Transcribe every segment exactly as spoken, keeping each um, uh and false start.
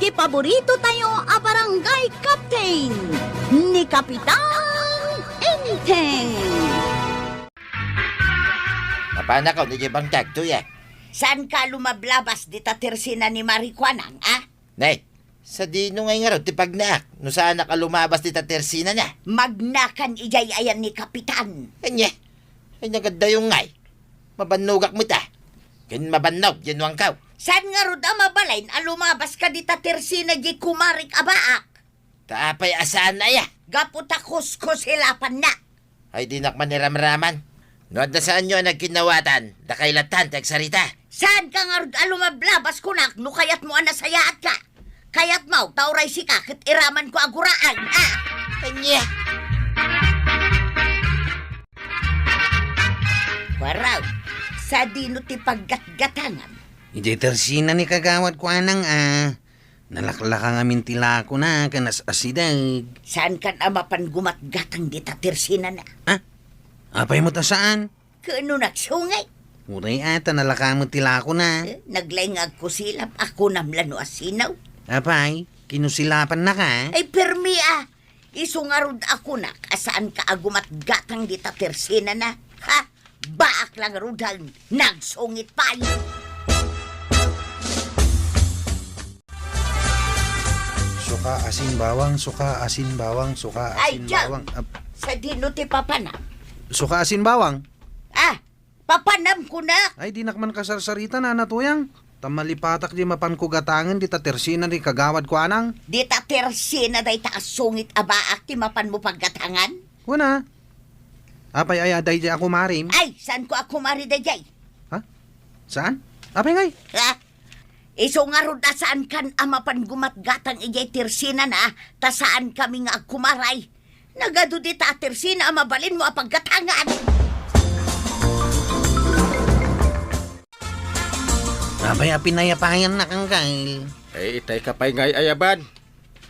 Paborito tayo a barangay captain, ni Kapitan Enteng. Napanakaw ni Jebang Tagto, ya. Saan ka lumablabas dita tersina ni Mari Kuanang, a? Nay, sadino ngay ngarud ti pagnaak no saanak a lumabas dita tersinana? Magnakan idiay ayan ni Kapitan. Anya? Ay, nagadayo ngay. Mabannogak met a. Ken mabannog, yan wangkaw. Saan ngarud a mabalin a lumabas ka dita tersina di kumarik a baak? Ta apay a saan aya? Gapu ta kuskusilapanna. Ay, dinak man iramraman. No adda saanyo a nagkinnawatan, dakay lattan ti agsarita. Saan ka ngarud a lumablabas kunak no kayatmo a nasayaatka? Kayatmo, ta uray sika ket iramanko a guraang, a? Anya? Waraw, sadino ti paggatgatangan? Idiay tersina ni Kagawad Kuanang a. Nalaklaka ngamin ti lakona ken as-asideg. Saan kan a mapan gumatgatang dita tersinana? Ha? Apay met a saan? Ken no nagsungit? Uray a, ta nalaka met ti lakona. Eh, naglaing nga agkusilap, a kunam la no asinaw. Apay, kinusilapannaka? Ay, permi a. Isu ngarud a kunak a saanka a gumatgatang dita tersinana. Ha? Baak la ngaruden, nagsungit pay. Suka, asin, bawang, suka, asin, bawang, suka, Ay, asin, Jang! Bawang. Ap- Sadino ti papana? Suka, asin, bawang. Ah, papanam kunak. Ay, dinak man kasarsarita, Nana Tuyang. Ta malipatak di mapanko gatangen dita tersina ni Kagawad Kuanang. Dita tersina dayta a sungit a baak ti mapanmo paggatangan? Kuna. Apay aya dayjay a kumarim? Ay, saanko a kumari dayjay? Ha? Saan? Apay ngay? Ha? Isu ngarud a saankan a mapan gumatgatang idiay tersinana, ta saankami nga agkumaray. Nagadu dita a tersina a mabalinmo a paggatangan. Apay a pinayapayannak, Angkel? Eh, itay ka pay ngay ayaban.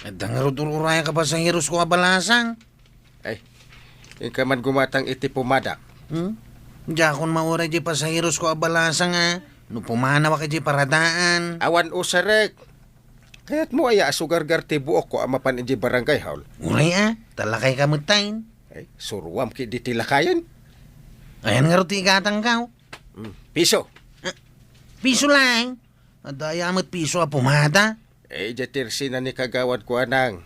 Adda ngarud ur-urayka a pasaherosko a balasang. Ay, inka man gumatang iti pumadak. Hmm? Diakon mauray di pasaherosko a balasang a no pumanawak iti paradaan. Awan usarek. Kayatmo aya a sugargar ti buokko a mapan idiay barangay hall? Uray a, ta lakayka metten. Ay, suruam ketdi ti lakayen. Ayan ngarud ti igatangko. Hmm, piso. Ah, piso lang. Adda aya met piso a pumada? Eh, idiay tersina ni Kagawad Kuanang.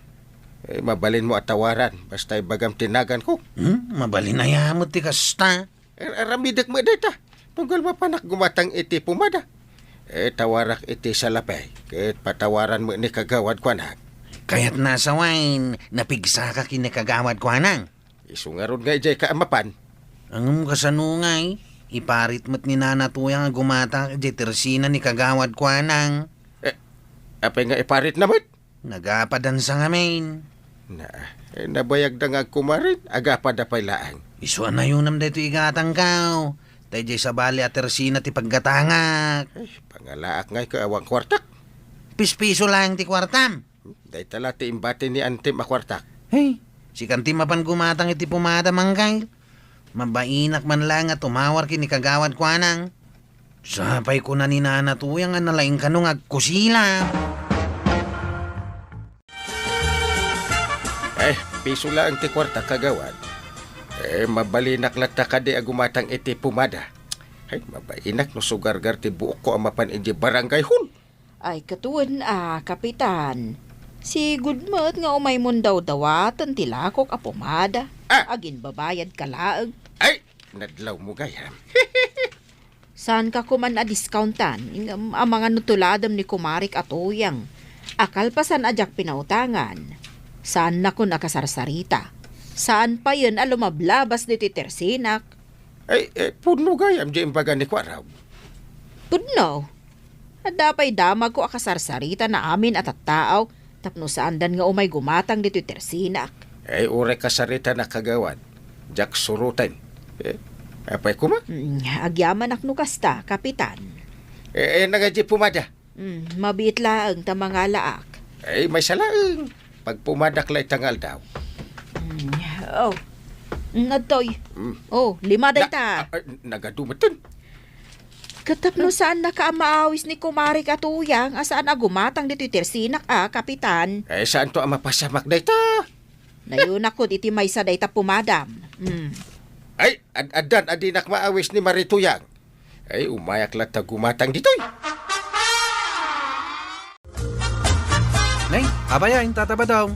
Eh, mabalinmo a tawaran, basta ibagam ti naganko. Hmm, mabalin aya met ti kasta. Ar-, aramidek met dayta. Tunggal mapanak gumatang iti pumada. Eh, tawarak iti salapay, ket patawaran met ni Kagawad Kuanang. Kayatna a sawen, napigsaka ken ni Kagawad Kuanang. Isu ngarud nga idiayka a mapan. Ngem kasano ngay? Iparit met ni Nana Tuyang a gumatang idiay tersina ni Kagawad Kuanang. Eh, apay nga iparitna met? Nagapadansa ngamin. Na, eh, nabayagda nga agkumarin, agapada pay laeng. Isu a nayonam daytoy igatangko. Ta idiay sabali a tersina ti paggatangak. Eh, pangalaak ngay ket awan kuartak. Pispiso laeng ti kuartam. Dayta la ti imbati ni Antim a kuartak. Hey, sikan ti mapan gumatang iti pumada, Mangkay. Mabainak man laeng a tumawar ken ni Kagawad Kuanang. Sapay kuna ni Nana Tuyang a nalaing kano nga agkusila. Eh, piso laeng ti kuarta, Kagawad. Eh, mabalinak latta kadi a gumatang iti pumada. Ay, mabainak no sugargar ti buokko a mapan idiay barangay hall. Ay, katuen a, Kapitan. Sigud met nga umaymon dawdawaten ti lakok a pumada. Ah! Aginbabayadka laeng. Ay, nadlawmo gayam. Saanka koman a discountan, ngem amangan no tuladem ni kumarik a Tuyang a kalpasan a diak pinautangan, saannakon a kasarsarita. Saan payen a lumablabas ditoy tersinak. Ay, eh, pudno gayam diay imbaga ni Kuarab. Pudno. Adda pay damagko a kasarsarita na amin a tattao tapno saandan nga umay gumatang ditoy tersinak. Ay, uray kasarita na, Kagawad. Diak suroten. Eh, apay koma? Mm, agyamanak no kasta, Kapitan. Eh, eh, nagaji pumada? Mm, mabiit laeng ta mangalaak. Ay, maysa laeng. Pagpumadak la ita nga aldaw. Mm, oh. Mm, adtoy. Mm. Oh, lima dayta. Na-, ah, ah, nagadu metten. Ket tapno saannaka a maawis ni kumarek a Tuyang a saan a gumatang ditoy tersinak a, Kapitan. Eh, saanto a mapasamak dayta? Nayunak kod iti maysa dayta pumadam. Hmm. Ay, ad-, addan a dinak maawis ni Mari Tuyang. Ay, umayak latta gumatang ditoy. Nay, abaya, inta ta ba daw?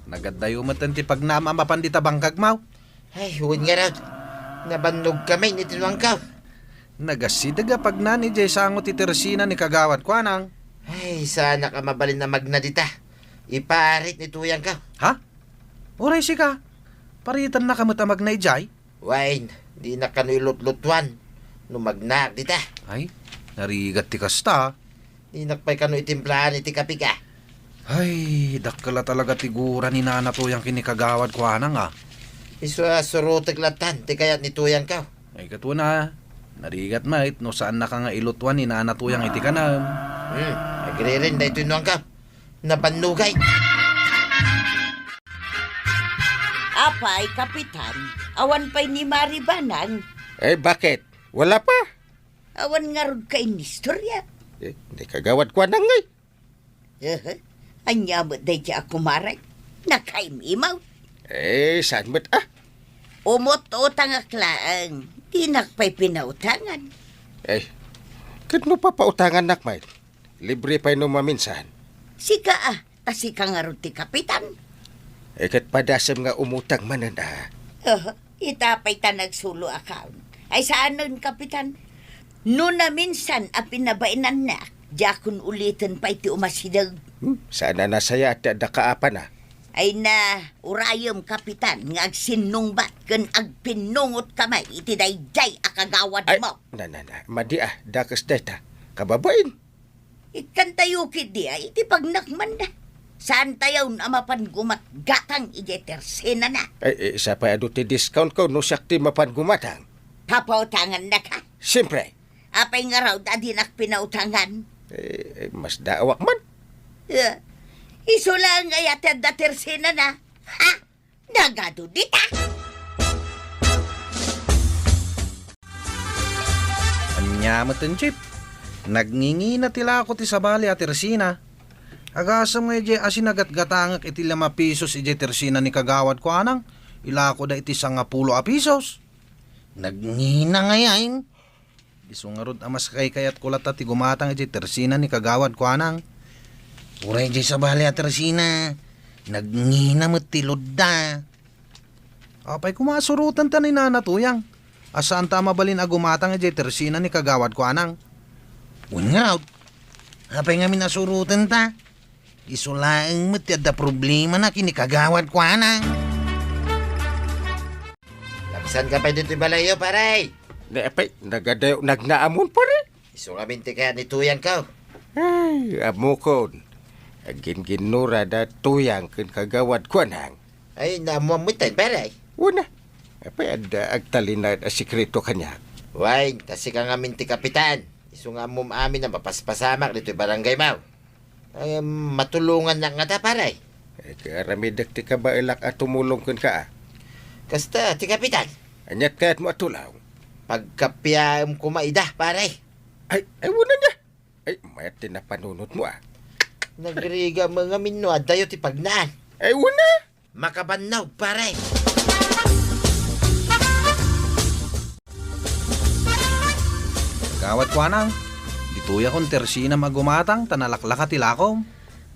Nagaddayo met ti pagnaam a mapan dita bangkagmaw. Ay, wen ngarud. Nabannogkami iti nuangko. Nagasideg a pagnan idiay sango ti tersina ni Kagawad Kuanang. Ay, saanak a mabalin a magna dita. Iparit ni Tuyangko. Ha? Uray sika, paritennaka met a magna idiay? Wen, dinak kano ilutlutuan no magnaak dita. Ay, narigat ti kasta. Dinak pay kano itimplahan iti kapika. Ay, dakkel a talaga ti gura ni Nana Tuyang ken ni Kagawad Kuanang, a. Isu a surotek lattan ti kayat ni Tuyangko. Ay, ket wen a, narigat met no saannaka nga ilutuan ni Nana Tuyang iti kanam. Hmm, agririn daytoy nuangko. Nabannogay. Apay, Kapitan, awan pay ni Mari Banang? Eh, bakit? Wala pa? Awan ngarud ka inistorya? Eh, ni Kagawad Kuanang ngay. Ehe. Ania met daydi a kumarek? Nakaim-imaw? Eh, saan met, ah? Umut-utangak laeng. Dinak pay pinautangan. Eh, ket no papautangannak met, libre pay no maminsan. Sika, ah, ta sika ngarud ti kapitan. Eh, ket padasem nga umutang manen, ah. Ehe. Ita pay ta nagsulo a kaon. Ay, saanen, Kapitan. No naminsan a pinabainannak, diakon uliten pay ti umasideg. Hmm, saan a nasayaat ti adda kaapana. Ay na, urayem, Kapitan, nga agsinnungbat ken agpinnungotka met iti daydiay a kagawad mo. Ay, na, na, na. Madi, ah, dakes dayta. Kababain. Ikkantayo ketdi a iti pagnakmanna. Saantayon a mapan gumatgatang idiay tersenana. Ay, eh, sapay adu ti discount ko no siak ti mapan gumatang. Papautangannaka? Siempre. Apay ngarud a dinak pinautangan? Eh, eh, masdaawak man. Eh, isu laeng aya ti adda tersenana. Ha? Nagadu dita! Ania met, Chief? Nagngingina ti lako ti sabali a tersina. Agasem nga idiay a sinagatgatangek iti lima pesos idiay tersina ni Kagawad Kuanang, ilakoda iti sangapulo a pesos. Nagngina ngay, ay? Isu ngarud a mas kaykayatko latta ti gumatang idiay tersina ni Kagawad Kuanang. Uray idiay sabali a tersina, nagngina met ti loadda. Apay koma a surotenta ni Nana Tuyang a saanta a mabalin a gumatang idiay tersina ni Kagawad Kuanang? Wen ngarud, apay ngamin a surotenta? Isu laeng met ti adda problemana ken ni Kagawad Kuanang. Laksanka pay ditoy balayyo, pare. Ne, apay, nagadayo, nagnaamon, pare. Isu ngamin ti kayat ni Tuyangko. Ay, ammokon. Agginginnura da Tuyang ken Kagawad Kuanang. Ay, naammoam metten, pare. Wen a. Apay adda agtalinaed a sekreto kaniak? Wen, ta sika ngamin ti kapitan. Isu nga ammom amin a mapaspasamak ditoy barangay mo. Ay, matulongannak ngata, pare? Eh, kaaramidek ti kabaelak a tumulong kenka, a. Kasta, ti kapitan. Aniat kayatmo a tulong? Pagkapiaem koma ida, pare. Ay, ay, wen a. Ay, mayat ti napanunotmo, a. Nagrigat met ngamin no addayo ti pagnaan. Ay, wen a. Makabannog, pare. Kagawad Kuanang, ditoyakon tersinam a gumatang ta nalaklaka ti lakom.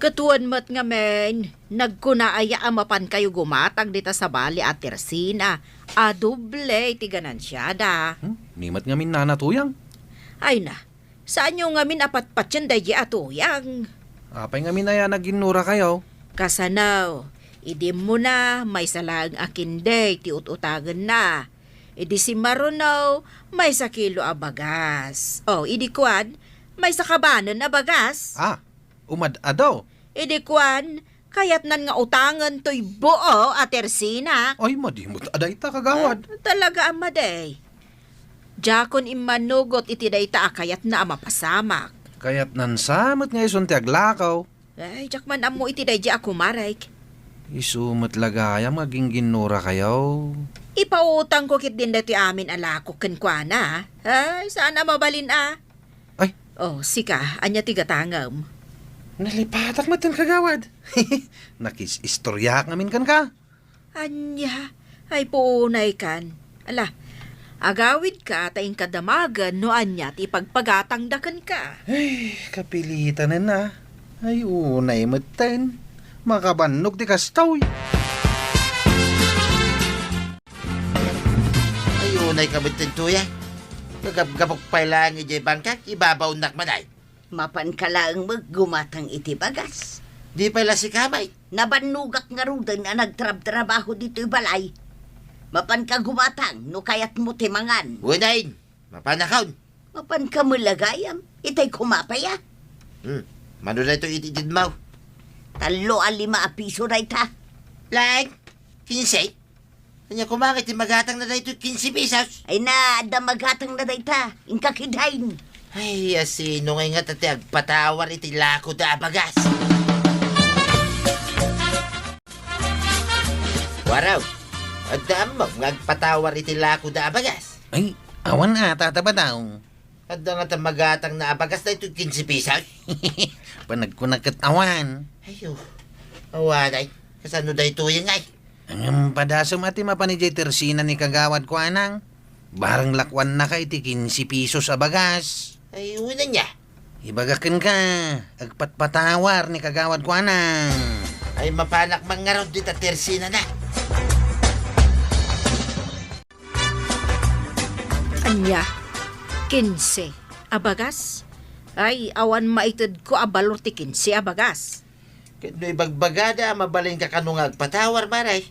Ket wen met ngamin, nagkuna aya a mapankayo gumatang dita sabali a tersina a doble ti ganansiada? Hmm, ni met ngamin, Nana Tuyang. Ay na, saanyo ngamin a patpatien daydi a Tuyang? Apay ngamin aya naginnurakayo? Kasano, idi immuna, maysa laeng a kindi ti ut-utangenna. Idi simmaruno, maysa kilo a bagas. O, idi kuan, maysa kabanen a bagas. Ah, umad-ado. Idi kuan, kayatnan nga utangen toy buo a tersina. Ay, madi met a dayta, kagawad. Ah, talaga a madi. Diakon immanugot iti dayta a kayatna a mapasamak. Kayatnan sa met nga isun ti aglakaw. Ay, diak man ammo iti daydi a kumarek. Isu met la gayam nga gingginnurakayo. Ipautangko ketdin daytoy amin a lakok kenkuana. Ay, saan a mabalin a. O, sika, ania ti gatangem? Nalipatak met, kagawad. Nakis-istoriaak ngamin kenka. Ania? Ay, puunaykan. Ala, agawidka ta inka damagen no ania ti ipagpagatangda kenka. Ay, kapilitanen a. Ay, unay metten. Makabannog ti kastoy. Ay, unayka metten, Tuyang. Gagapgapok pay laeng idiay bangkak, ibabaonnak man ay. Mapanka laeng met gumatang iti bagas. Di pay la sika met. Nabannogak ngaruden a nagtrabtrabaho ditoy balay. Mapanka gumatang no kayatmo ti mangan. Wen a, mapanakon. Mapanka met la gayam. Itay koma pay a. Hmm. Mano daytoy iti itedmo? Tallo a lima a piso dayta. Laeng? Kinse? Ania koma nga iti magatangna daytoy kinse pesos? Ay na, adda magatangna dayta. Inka ketdin. Ay, a sino ngay ngata ti agpatawar iti lakoda a bagas? Waraw, adda ammom nga agpatawar iti lakoda a bagas? Ay, awan a, Tata Badaw. Adda ngata magatangna a bagas daytoy kinse pesos? Panagkuna ket awan. Ayo, awan ay. Kasano daytoy ngay? Ngem padasem a ti mapan idiay tersina ni Kagawad Kuanang. Bareng lakuannaka iti kinse pesos a bagas. Ay, wen ania? Ibagak kenka, agpatpatawar ni Kagawad Kuanang. Ay, mapanak man ngarud dita tersinana. Ania? Kinse a bagas? Ay, awan maitedko a balor ti kinse a bagas. Ket no ibagbagada a mabalinka kano nga agpatawar, Mare?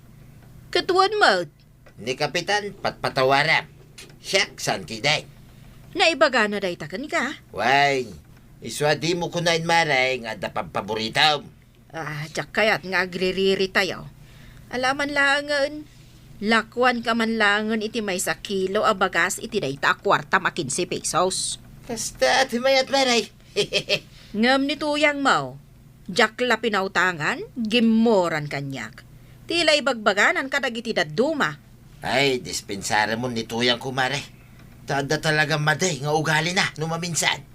Ket wen met. Ni Kapitan, patpatawaram. Siak, saan ketdin. Naibagana dayta kenka? Wen, isu a dimo kunaen, Mare, nga adda pampaboritom. Ah, diak kayat nga agririritayo. Ala man laengen, lakuanka man laengen iti maysa kilo a bagas iti dayta a kuartam a kinse pesos. Kasta ti mayat, Mare. Ngem ni tuyangmo, diak la pinautangan, gimmoran kaniak. Ti la ibagbaganan kadagiti dadduma. Ay, dispensaremon ni tuyangko, Mare. Ta adda talaga madi nga ugalina no maminsan.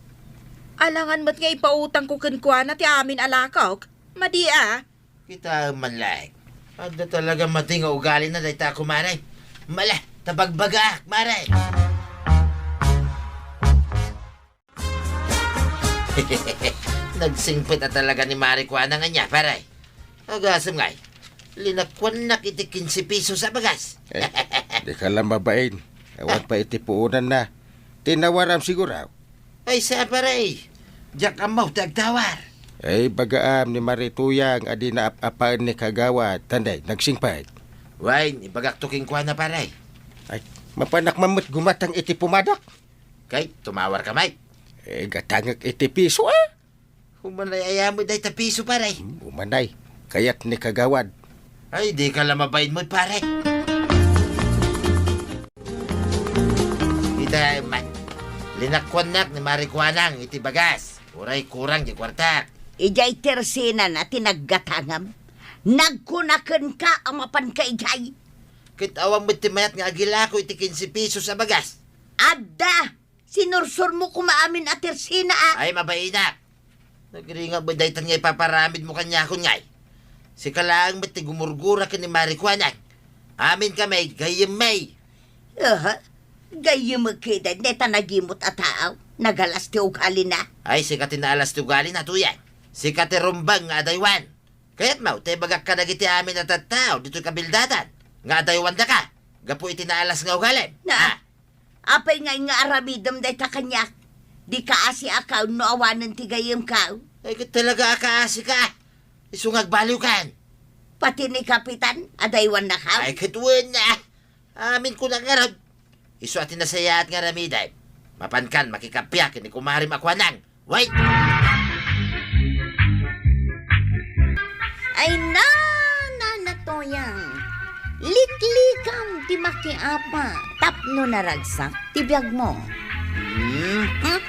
Alangan met nga ipautangko kenkuana ti amin a lakok. Madi a. Kitaem man laeng. Adda talaga madi nga ugalina dayta, kumare. Mala, ta bagbagaak, mare. Nagsingpet a talaga ni Mare Kuana nga ania, pare. Agasem ngay, linakuannak iti kinse pesos a bagas. Eh, dika la mabain. Awan pay iti puonanna. Tinawaram siguro. Ay, sa, pare. Diak ammo ti agtawar. Ay, bagaam ni Mare Tuyang a di naap-apaen ni Kagawad, tanday, nagsingpet. Wen, ibagakto kenkuana, pare. Ay, mapanak man met gumatang iti pumadak. Kay, tumawarka met. Eh, gatangek iti piso, ah. Umanay aya met dayta piso, pare. Hmm, umanay. Kayat ni Kagawad. Ay, dika la mabain met, pare. Ita, ma-, linakuannak ni Mare Kuanang iti bagas. Uray kurang ti kuartak. Idiay tersinana ti naggatangam. Nagkuna kenka a mapanka idiay. Ket awan met ti mayat nga agilako iti kinse pesos a bagas. Adda! Sinursurmo koma amin a tersina, a. Ay, mabainak. Nagringa met daytan nga ipaparamidmo kaniakon ngay. Sika laeng met ti gumurgura ken ni Mare Kuanang. Aminkami, gayyemmi. Aha. Gayyem ket dayta nagimot a tao. Nagalas ti ugalina. Ay, sika ti naalas ti ugalina, tuyang. Sika ti rumbeng nga adaywan. Kayatmo, ta ibagak kadagiti amin a tattao ditoy kabildatan nga adaywandaka gapu iti naalas nga ugalim. Na, ah. Apay ngay nga aramidem dayta kaniak? Di kaasiakaw no awanen ti gayyemkaw? Ay, ket talaga a kaasika. Isu nga agbaliwkan. Pati ni Kapitan, adaywannakaw? Ay, ket wen a. Aminko ngarud. Isu a ti nasayaat nga aramidem. Mapankan makikappia ken ni kumarem a Kuanang. Wait! Ay na, Nana Toyang. Liklikam ti makiapa tapno naragsak ti biagmo. Hmm? Hmm?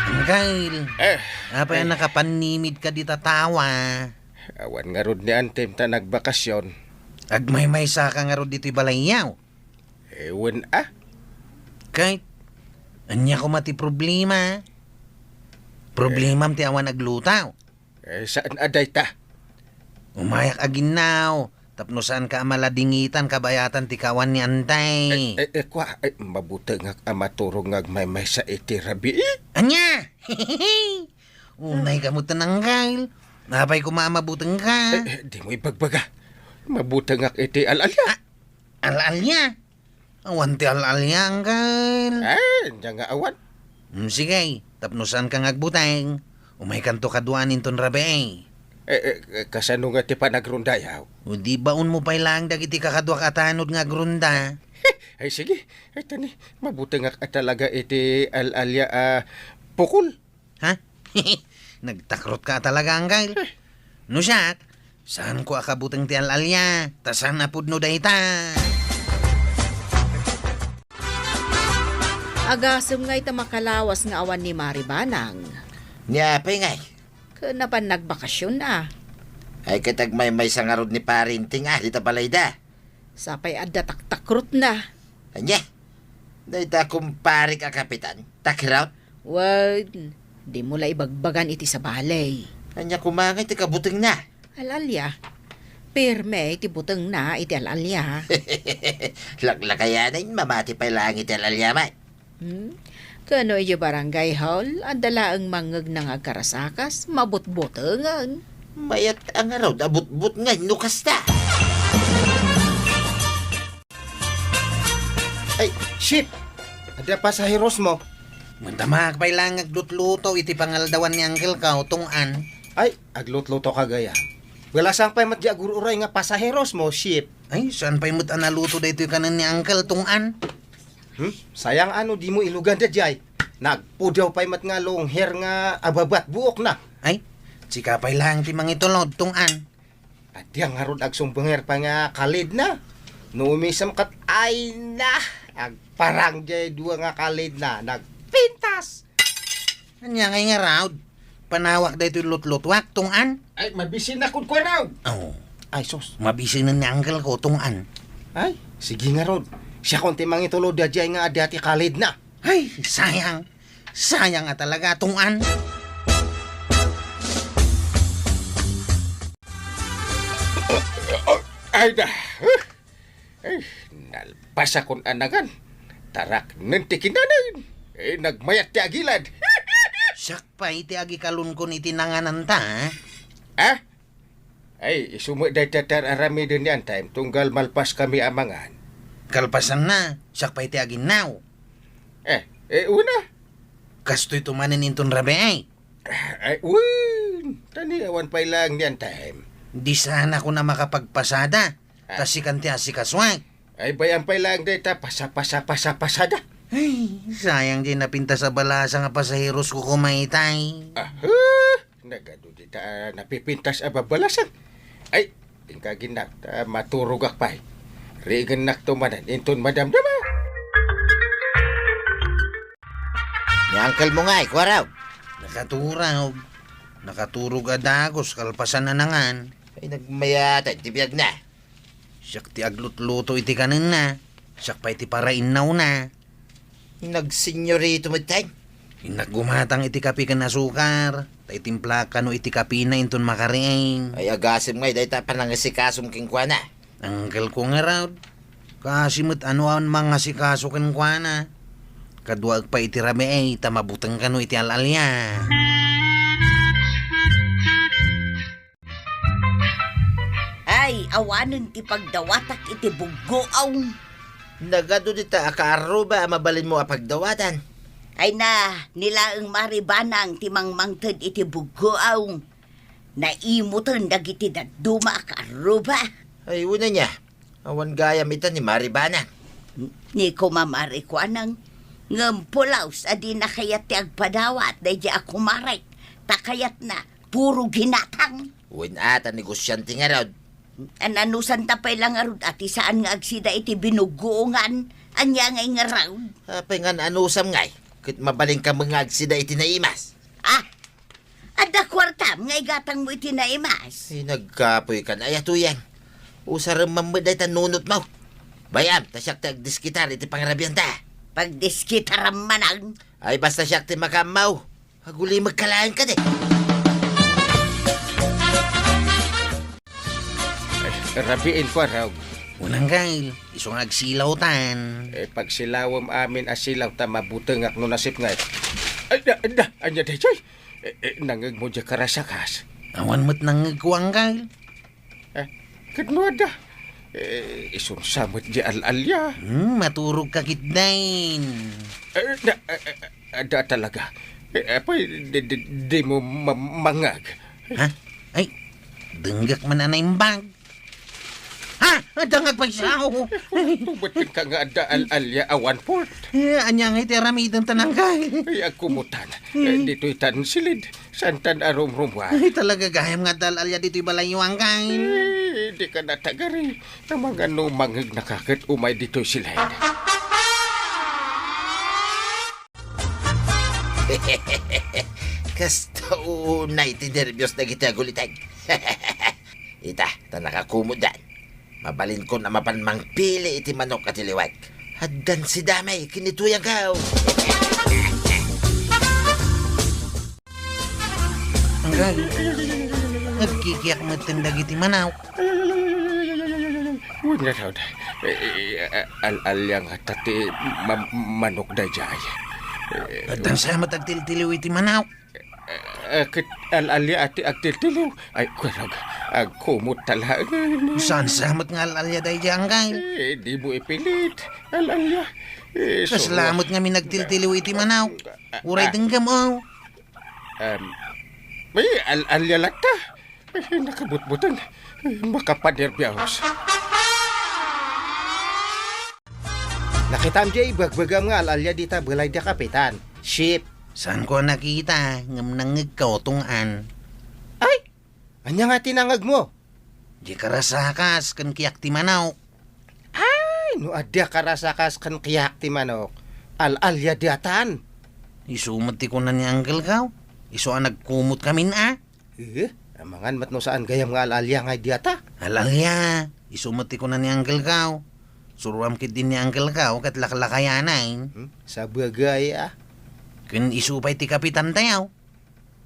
Angkel, eh, apay a eh, nakapannimidka dita tawa? Awan ngarud ni Antem ta nagbakasyon. Agmaymaysaka ngarud ditoy balayyo? Eh, wen a. Kay, ania koma ti problema? Problemam ti awan agluto. Eh, saan a dayta? Umayak aginnaw, tapno saanka a maladingitan kabayatan ti kawan ni Antay. Eh, eh, eh, kua, eh, mabutengak a maturog nga agmaymaysa iti rabii. Ania? Unay ka met, Angkel. Apay koma a mabutengka? Eh, eh, dimo ibagbaga. Mabutengak iti al-alia. Ah, al-alia? Awan ti al-alia, Angkel. Eh, ania nga awan? Hmm, sige, tapno saanka nga agbuteng, umaykanto kaduaan inton rabii. Eh, eh, eh, kasano nga ti panagrundayaw? O di baonmo pay laeng dagiti kakaduak a tanod nga agrunda. Ay, sige. Ay, tani, mabutengak a talaga iti al-alia a pukol. Ha? Nagtakrotka talaga, Angkel. Eh. No siak, saanko a kabuteng ti al-alia, ta saan a pudno dayta. Agasem ngay ta makalawas nga awan ni Mari Banang. Ni apay ngay? Ken napan nagbakasyon a. Ay, ket agmaymaysa ngarud ni Parinting a, dita balayda. Sapay adda taktakrotna. Ania? Dayta kumparik a kapitan, takirot? Wen, dimo la ibagbagan iti sabali. Ania koma ngay ti kabutengna? Al-alia. Pirme ti butengna iti al-alia. Laklakayanen, mamati pay laeng iti al-alia met. Hmm? Kano idiay barangay hall, adda laeng mangngegna nga agkarasakas, mabutbotengen. Mayat a ngarud a butbotngen no kasta. Ay, Chief! Adda pasaherosmo? Mantamak pay laeng aglutluto iti pangaldawan ni Uncle ko, Tong-an. Ay, aglutlutoka gayam. Wala, saan pay met diay agur-uray nga pasaherosmo, Chief? Ay, saan pay met a naluto daytoy kanen ni Uncle, Tong-an? Hmm? Sayang a no dimo ilugan daydiay. Nagpudaw pay met nga long hair nga ababat buokna. Ay, sika pay laeng ti mangitulod, Tong-an. Adda ngarud agsumbenger pay nga kalidna. No umisem ket, ay na, agparang diay dua nga kalidna. Nagpintas! Ania ngay ngarud? Panawak daytoy lutlutuak, Tong-an? Ay, mabisinak kenkuana. Oh. Ay, sus. Mabisinen ni Uncle ko, Tong-an. Ay, sige ngarud. Siakon ti mangitulod daydiay nga adda ti kalidna. Ay, sayang. Sayang a talaga, Tong-an. Ay da. Ay, nalpasakon a nangan. Taraknen ti kinanayon. Eh, nagmayat ti agilad. Siak pay ti agikalonkon iti nangananta, eh. Ha? Ay, isu met dayta ti ar-aramiden ni Antay, tunggal malpaskami a mangan. Kalpasanna, siak pay ti aginnaw. Eh, eh, una. Kastoy to manen inton rabii. Ay, wen, ta ni awan pay laeng ni Antay. Di saan a kuna makapagpasada. Ah. Ta sikan ti asikasoak. Ay, bay-am pay laeng dayta, pasa, pasa, pasa, pasada. Ay, sayang diay napintas a balasa nga pasaherosko koma itay. Aha, nagadu dita a napipintas a babalasang. Ay, inka ginnak, ta maturogak pay. Riingennakto manen inton madamdama. Ni uncle mo ngay, kua raw? Nakaturog. Nakaturog a dagus kalpasan a nangan. Ay, nagmayatan ti biagna. Siak ti aglutluto iti kanenna. Siak pay ti parainnawna. Nagsenyorito met, tay? Innak gumatang iti kape ken asukar. Ta itimplaak kano iti kapena inton makariing. Ay, agasem ngay dayta panangasikasom kenkuana. Uncle ko ngarud, kaasi met a no awan mangasikaso kenkuana. Kaduaek pay iti rabii ta mabuteng kano iti al-alia. Ay, awanen ti pagdawatak iti buggoaw. Nagadu dita a kaarruba a mabalinmo a pagdawatan. Ay na, ni laeng Mari Banang ti mangmangted iti buggoaw. Naimutan dagiti dadduma a kaarruba. Ay, una nia, awan gayam ita ni Mari Banang. Ni Kumamari Kuanang, ngem pulos a dina kayat ti agpadawat daydiay a kumarek, ta kayatna puro ginatang. Wen a, ta negosyante ngarud. Ananusanta pay la ngarud a ti saan nga agsida iti binuggoongan, ania ngay ngarud? Apay nga anusam ngay? Ket mabalinka met nga agsida iti naimas. Ah, Adda kuartam nga igatangmo iti naimas. Ay, nagkapoykan. Ay, tuyang. Usarem man met dayta nunotmo. Bay-am, ta siak ti agdiskitar iti pangrabianta. Pagdiskitaram manen. Ay, basta siak ti makaammo. Agulimekka laeng kadi. Ay, rabii, Kuarog. Wen, Angkel, isu nga agsilawtan. Eh, pagsilawem amin a silaw ta mabutengak no nasipnget. Ay, da, da, ania daytoy? Eh, eh, nangngegmo diay karasakas? Awan met nangngegko, Angkel. Eh, ket no adda? Eh, isunsa met diay al-alia? Hmm, maturogka ketdin. Eh, da, eh, eh, adda talaga. Eh, apay, di, di, dimo ma-, mangngeg? Ha? Ay, denggak man a naimbag. Ha? Adda nga agpayso. Tubet ka nga adda al-alia a one-fourth. Eh, ania ngay ti aramidenta, Angkel? Ay, agkumotan. Eh, ditoy tan silid. Saantan a rumrumuar? Ay, talaga gayam nga adda al-alia ditoy balayyo, Angkel. Eh, dika natagari. Amangan no mangngegnaka ket umay ditoy silid. Kasta unay ti nerbios dagiti aguliteg. Ita, ta nakakumotdan. Mabalinkon a mapan mangpili iti manok a tiliwek. Addan sidamay ken ni Tuyangkaw. Angkel, agkikiak metten dagiti manok. Wen ngarud, eh, eh, al-alia ngata ti ma-, manok daydiay. Eh, addan sa met agtiltiliw iti manok. Eh, ket al-alia ti agtiltiliw. Ay, Kuarog, agkumot ta laeng. Saan sa met nga al-alia daydiay, Angkel? Eh, dimo ipilit. Al-alia. Eh, kasla met ngamin agtiltiliw iti manok. Uray denggem, o. Em, ay, al-alia latta. Ay, nakabutbuteng. Ay, makapanerbios. Nakitam diay ibagbagam nga al-alia dita balay da Kapitan. Ship. Saanko a nakita, ngem nangngegko, Tong-an. Ay! Ania nga ti nangngegmo? Diay karasakas ken kiak ti manok. Ay, no adda karasakas ken kiak ti manok, al-alia diatan. Isu met ti kuna ni Angkelko. Isu a nagkumot ngamin a. Eh, amangan met no saan gayam nga al-alia ngay diata. Al-alia, isu met ti kuna ni Angkelko. Suroam ketdin ni Angkelko ket laklakayanen. Hmm, sabagay a. Ken isu pay ti kapitantayo.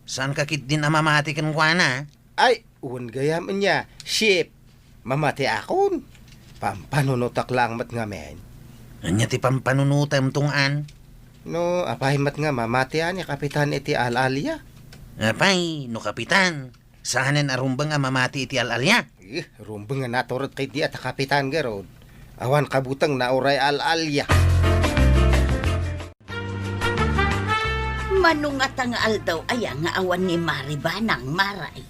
Saanka ketdin a mamati kenkuana? Ay, wen gayam ania, Ship. Mamatiakon. Pampanunotak laeng met ngamin. Ania ti pampanunotem, Tong-an? No, apay met nga mamatian ni Kapitan iti al-alia? Apay, no Kapitan, saanen a rumbeng a mamati iti al-alia? Eh, rumbeng a naturot ketdi a ta Kapitan garud. Awan kabutengna uray al-alia. Mano ngata nga aldaw aya nga awan ni Mari Banang, Maray?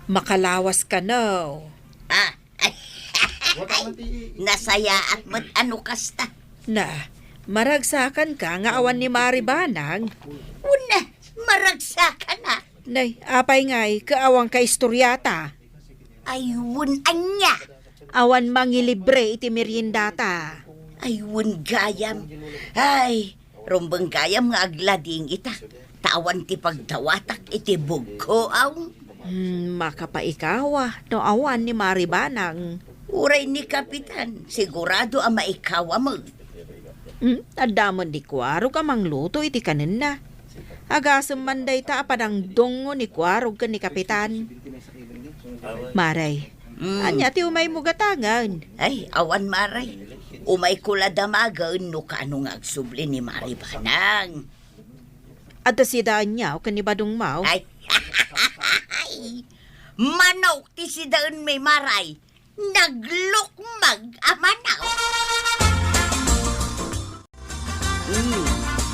Makalawas kano. Ah, ay, nasayaat met a no kasta. Na, maragsakanka nga awan ni Mari Banang? Wen, maragsakan a. Nay, apay ngay, ket awan ka istoriata? Ay, wen, ania? Awan mangilibre iti meriendata. Ay, wen gayam. Ay, rumbeng gayam nga aglading ita. Ta awan ti pagdawatak iti bugko, aw. Hmm, makapaikawa no awan ni Mari Banang. Uray ni Kapitan, sigurado a maikawa met. Hmm, adda met ni Kuarog a mangluto iti kanenna. Agasem man dayta a panangdungngo ni Kuarog ken ni Kapitan. Maray, mm, ania ti umaymo gatangen? Ay, awan, Maray. Umayko la damagen no kaano nga agsubli ni Mari Banang. Adda sidaenyo ken ni Badongmo? Ay, manok ti sidaenmi, Maray. Naglukmag a manok. Hmm,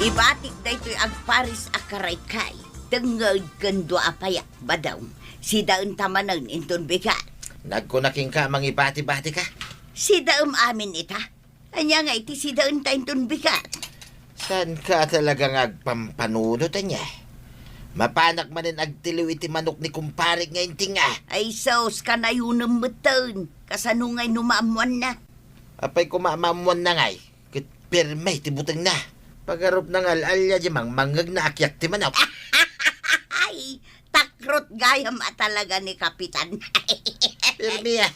ibatik daytoy agparis a karaykay, tengnged ken dua a payak, Badong. Sidaenta manen inton bigat. Nagkuna kenka a mangibati-batika? Sidaem amin ita. Ania nga iti sidaenta inton bigat? Saanka talaga nga agpampanunot, ania? Mapanak manen agtiliw iti manok ni kumparek nga inting a. Ay sus, kanayonem metten. Kasano ngay no maammoanna? Apay koma maammoanna ngay? Ket pirme ti butengna. Pagarupna nga al-alia diay mangmangngegna a kiak ti manok. Ay, takrot gayam a talaga ni Kapitan. Pirme a.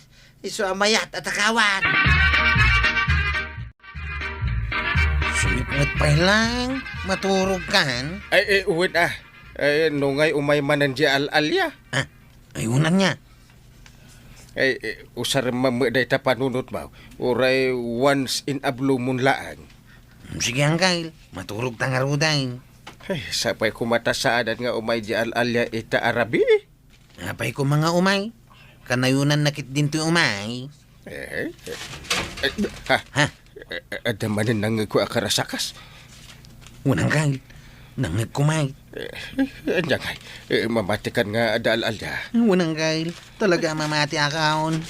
Isu a mayat a takawan. Sumipnget pay laeng, maturogkan. Ay, eh, wen a. Eh, no ngay umay manen di al-alia? Ah, ay, unanna. Eh, eh, usarem man met dayta panunotmo. Uray once in a blue moon laeng. Hmm, sige, Angkel. Maturogta ngaruden. Eh, sapay koma ta saanen nga umay di al-alia ita a rabii. Apay koma nga umay? Kanayonanna ketdin toy umay. Eh, eh, eh, ha? Ha? Eh, eh, adda manen nangngegko a karasakas. Wen, Angkel. Nangngegko met. Eh, eh, ania ngay? Eh, mamatikan nga adda al-alia. Wen, Angkel. Talaga a mamatiakon.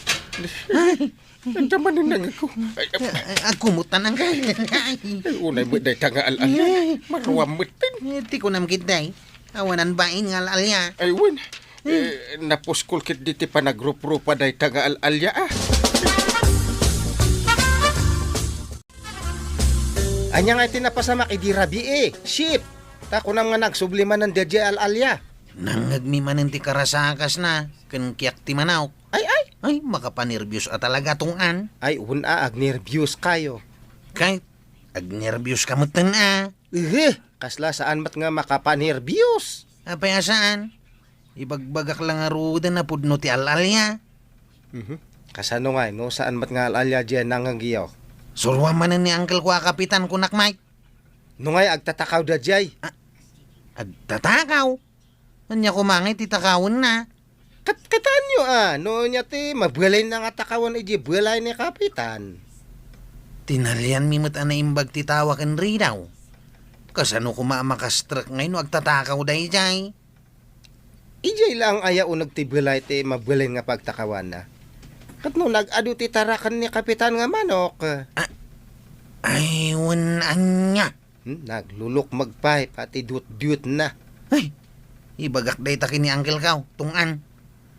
Ay, adda manen nangngegko. Ay, ay, ay, agkumot ta, Angkel. Ay, unay met dayta nga al-alia. Ay. Maruam metten. Eh, ti kunam ketdi. Awanan bain nga al-alia. Ay, wen. Eh, napuskol ketdi ti panagruprupa dayta nga al-alia, ah. Ania nga iti napasamak idi rabii, eh? Shit! Ta kunam nga nagsubli manen daydiay al-alia. Nangngegmi manen ti karasakasna, ken kiak ti manok. Ay, ay! Ay, makapanerbios a talaga, tunggan. Ay, wen a, agnerbios kayo. Kay, agnerbios ka metten a. Ehe, kasla saan met nga makapanerbios. Apay a saan? Ibagbagak la ngaruden a pudno ti al-alia. Mhm. Kasano ngay, no saan met nga al-alia diay nangngegyo? Suroam manen ni angkelko a kapitan, kunak met. No ngay, agtatakaw daydiay. Ah, agtatakaw? Ania koma ngay ti takawenna? Kat-, kitaenyo a, no ania ti mabalinna nga takawen idiay balay ni kapitan. Tinalianmi met a naimbag ti tawa ken ridaw. Kasano koma a makastrek ngay no agtatakaw daydiay? Idiay laeng aya uneg ti balay ti mabalin nga pagtakawanna? Ket no nag-adu ti taraken ni kapitan nga manok? Ah, ay, wen ania? Hmm, naglulukmeg pay pati dutdutna. Ay, ibagak dayta ken ni angkelko, tunggan.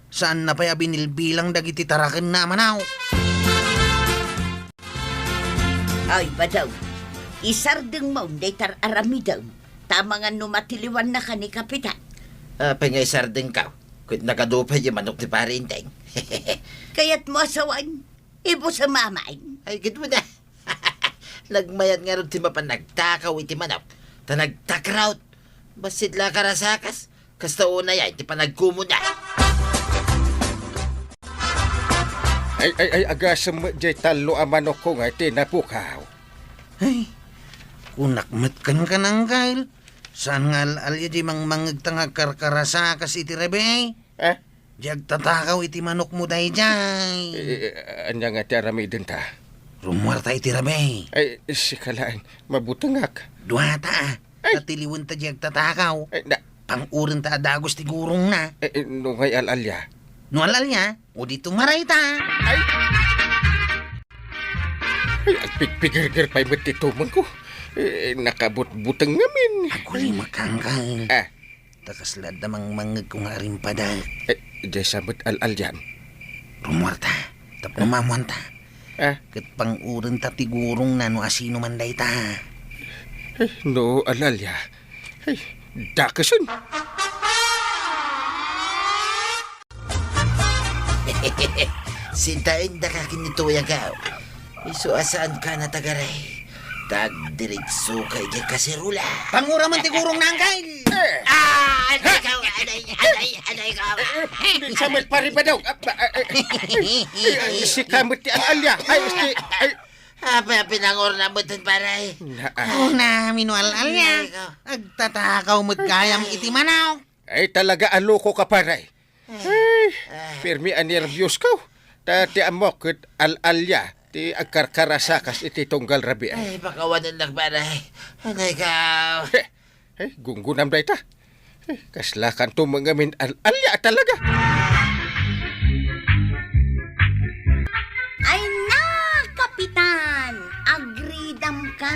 Saanna pay a binilbilang dagiti tarakenna a manok. Ay, badaw, isardengmo dayta ar-aramidem, ta amangan no matiliwannaka ni Kapitan. Apay nga isardengko? Ket nagadu pay diay manok ti Pare Enteng. Kayatmo a sawen, ibusem amin. Ay, ket wen a. Nagmayat ngarud ti mapan nagtakaw iti manok, ta nagtakraw. Bassit la a karasakas, kasta unay ti panagkumuna. Ay, ay, ay, agasem met diay tallo a manokko nga iti napukaw. Ay, kunak met kenka, angkel. Saan nga al-alia diay mangmangngegta nga agkarkarasakas iti rabii? Eh? Diay agtatakaw iti manokmo daydiay. Eh, eh, ania nga ti aramidenta? Rummuarta iti rabii. Ay, sika laeng, mabutengak. Duata, a. Ay. Ta tiliwenta diay agtatakaw. Ay, na- Pang-urenta a dagus ti gurongna. Eh, eh, no ngay al-alia? No al-alia, o di tumarayta. Ay. Ay, agpigpigirgir pay met ti tumengko. Eh, nakabutbuteng ngamin. Agulimek, angkel. Ah. Ta kasla adda mangmangngegko nga arimpada. Eh, diay sa met al-aliam? Rummuarta, tapno maammoanta. Ah. Ket pang-urenta ti gurongna no asino man dayta. Eh, no al-alia. Ay, dakesen. Sintaendaka ken ni Tuyang, aw. Isu a saanka natagaray. Tagdiritsuka idiay kaserola. Pangura man ti gurongna, angkel. Eh. Ah, aday ko, aday, aday, aday ko. Eh, eh, sa met pare ba daw? Ah, ba, eh, eh, eh, sika met ti al-alia. Ay, si, ay. Apay a pinangurna met, pare? Na, ah. Kunam no al-alia. Aday ko. Agtatakaw met gayam iti manok. Ay, talaga a lokoka, pare. Ay, permi a nerbios ko. Ta ti ammok ket al-alia ti agkarkarasakas iti tunggal rabii. Ay, pakawanennak, pare. Aday ko. He, he, gunggonam dayta. He, kasla kanto mangamin al-alia talaga. Ay na, Kapitan! Agridamka.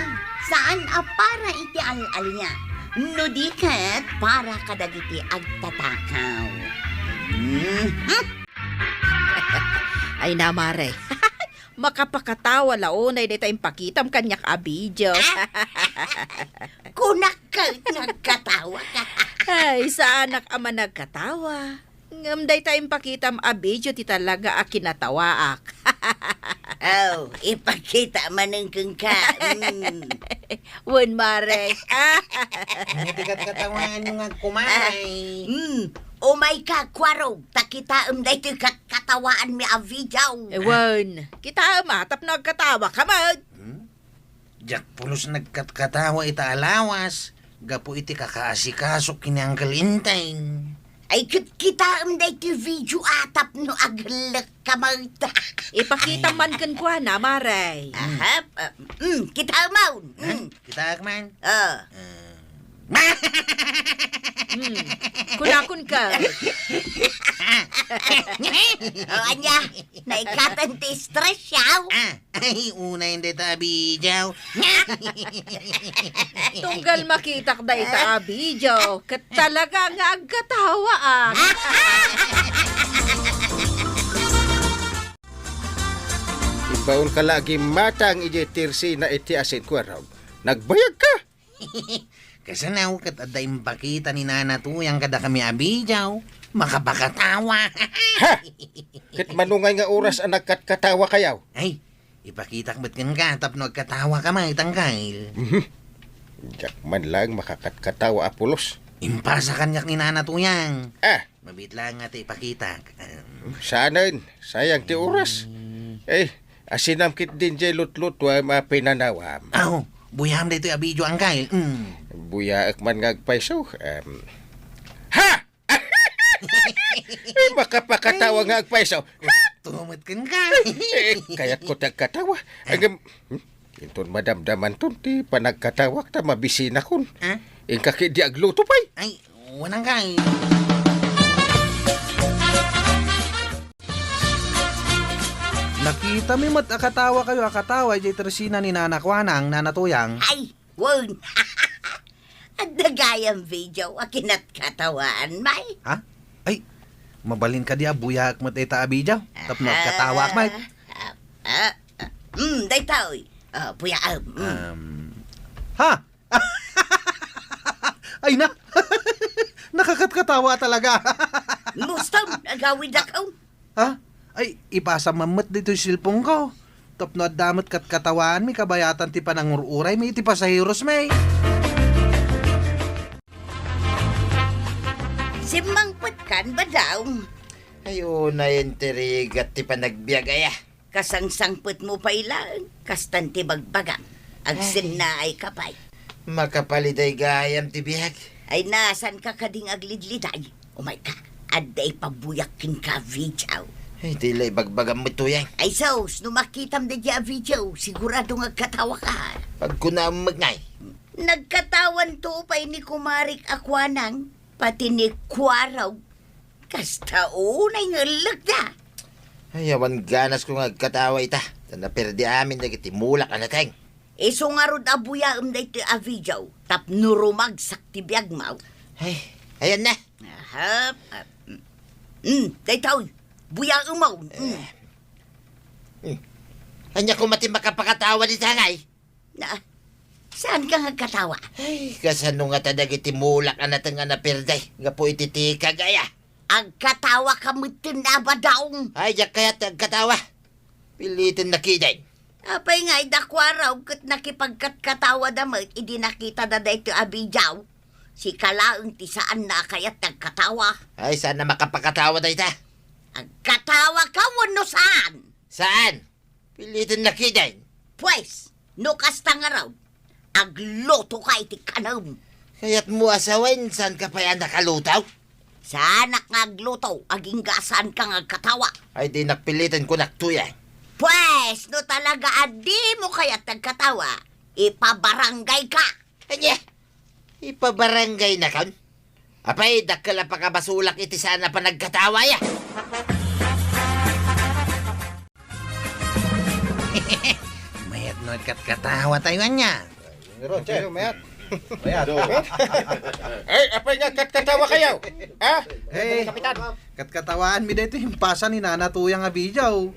Saan a para iti al-alia. No di ket para kadagiti agtatakaw. Mhm. Ay na, mare. Makapakatawa la unay dayta impakitam kaniak a video. Kunak ket nga agkatawa. Ay, saanak a managkatawa. Ngem dayta impakitam a video ti talaga a kinatawaak. Oh, ipakita manen kenka. Mm. Wen, Mare. Ania ti katkatawaanyo nga agkumay? Mm. Umayka, Kuarog, ta kitaem daytoy katkatawaanmi a video. Eh, wen. Kitaem a, tapno agkatawaka met. Hmm? Diak pulos nagkatkatawa ita a lawas gapu iti kakaasikaso ken ni Uncle Enteng. Ay, ket kitaem daytoy video a tapno agellek ka met. Ipakitam man kenkuana, Mare. Aha, ah, mm, kitaem man. Ha? Mm. Kitaek man? Ah. Ah. Hmm. Kunakon ka. O, ania? Naikatan ti stress, yaw? Ah, ay, unay dayta a video. Tunggal makitak dayta a video, ket talaga nga agkatawaak. Imbaonka la a gimmatang idiay tersina iti asin, Kuarog. Nagbayagka? Kasano ket adda impakita ni Nana Tuyang kadakami a video? Makapakatawa. Ha? Ket mano ngay nga oras a nagkatkatawakayo? Ay, ipakitak met kenka tapno agkatawaka met, Uncle. Mhm. Diak man laeng makakatkatawa a pulos. Impasa kaniak ni Nana Tuyang. Ah, Mabiit laeng nga ti ipakitak. Em. Saanen, sayang ti oras. Mm. Eh, asinam ketdin diay lutlutuam a pinanawam. Aw, buyaam daytoy a video, Uncle. Mm. Buyaek man nga agpayso. Em. Ha! Eh, makapakatawa nga agpayso. Tumet kenka. Eh, kayatko ti agkatawa. Ah. Agam-, hmm? Inton madamdamanton ti panagkatawak ta mabisinakon. Ah? Inka ketdi agluto pay. Ay, wen, Uncle. Nakitami met a katawakayo a katawa idiay tersina ni Nana Kuanang, Nana Tuyang. Ay, wen. Adda gayam video a kinatkatawaanmi. Ha? Ay, mabalin kadi a buyaek met dayta a video tapno agkatawaak met. Ah, ah, ah, mm, daytoy. Ah, buyaem. Mm. Um, ha? Ay na! Nakakatkatawa talaga. Mustom, agawidak, oh. Ha? Ay, ipasam man met ditoy cellphone-ko. Tapno adda met katkatawaanmi kabayatan ti panangur-uraymi iti pasaherosmi. Simmangpetkan, Badong. Ay, unay ti rigat ti panagbiag aya. Kasangsangpetmo pay laeng, kastan ti bagbagam. Agsennaay ka pay. Makapaliday gayam ti biag. Ay, nasanka kading aglidliday? Umayka, adda ipabuyak kenka video. Ay, di la ibagbagam met, Tuyang. Ay, sus, no makitam daydiay a video, sigurado nga agkatawaka. Pagkunaem met ngay. Nagkatawanto pay ni kumarik a Kuanang, pati ni Kuarog. Kasta unay nga ellekda. Ay, awan ganasko nga agkatawa ita. Ta naperdi amin dagiti mulak a nateng. Isu ngarud a buyaem daytoy a video tapno rumagsak ti biagmo. Ay, ayan na. Aha. Ah, mm, mm, daytoy. Buyaem mo. Mm. Eh. Hmm. Ania koma ti makapakatawa dita ngay? Na, saanka nga agkatawa? Ay, kasano ngata dagiti mulak a nateng a naperdi gapu iti tikag aya? Agkatawaka metten a, Badong. Ay, diak kayat ti agkatawa. Piliten na ketdin. Apay nga, ida Kuarog ket nakipagkatkatawada met idi nakitada daytoy a video. Sika laeng ti saanna a kayat ti agkatawa. Ay, saan a makapakatawa dayta? Agkatawaka wenno saan? Saan? Piliten na ketdin. Pues, no kasta ngarud, aglutoka iti kanem. Kayatmo a sawen, saanka pay a nakaluto? Saanak nga agluto, agingga saanka nga agkatawa. Ay, dinak piliten, kunak, Tuyang. Pues, no talaga a dimo kayat ti agkatawa, ipabaranggayka. Ania? Ipabaranggay nakon? Apay, dakkel a pakabasolak iti saan a panagkatawa, ya. Mayat no agkatkatawa tayo, ania? Roger, mayat. Mayat. Eh, apay nga agkatkatawa kayo? Ha? Eh, Kapitan. Katkatawaanmi daytoy impasa ni Nana Tuyang a video.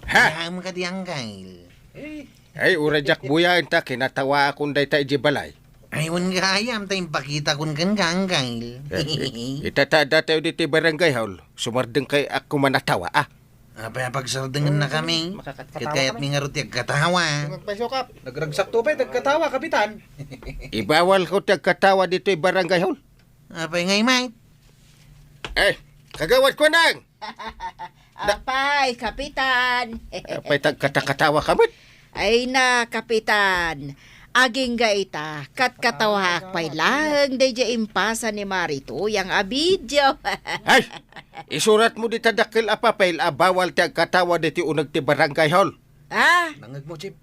Ha? Ayan mo ka di, Uncle. Eh. Ay, uray diak buyaen ta kinatawaakon dayta idiay balay. Ay, wen gayam ta impakitakon kenka, Uncle. Eh, eh, ita ta adda tayo ditoy barangay hall, sumardengkayo a kuman a tawa, ah. Apay a pagsardengennakami? Makakatkatawa Ket kayatmi kami. Ngarud ti agkatawa. Nagpaisukap. Nagragsakto pay ti agkatawa, Kapitan. Ibawalko ti agkatawa ditoy barangay hall. Apay ngay, mate? Eh, kagawad ko nang! Apay, Kapitan. Apay, tagkatakatawa ka met? Ay na, Kapitan. Agingga ita, katkatawaak pay laeng daydiay impasa ni Mari Tuyang a video. Ay! Isuratmo dita dakkel a papel a bawal ti agkatawa ditoy uneg ti barangay hall. Ah? Nangegmo, Chief.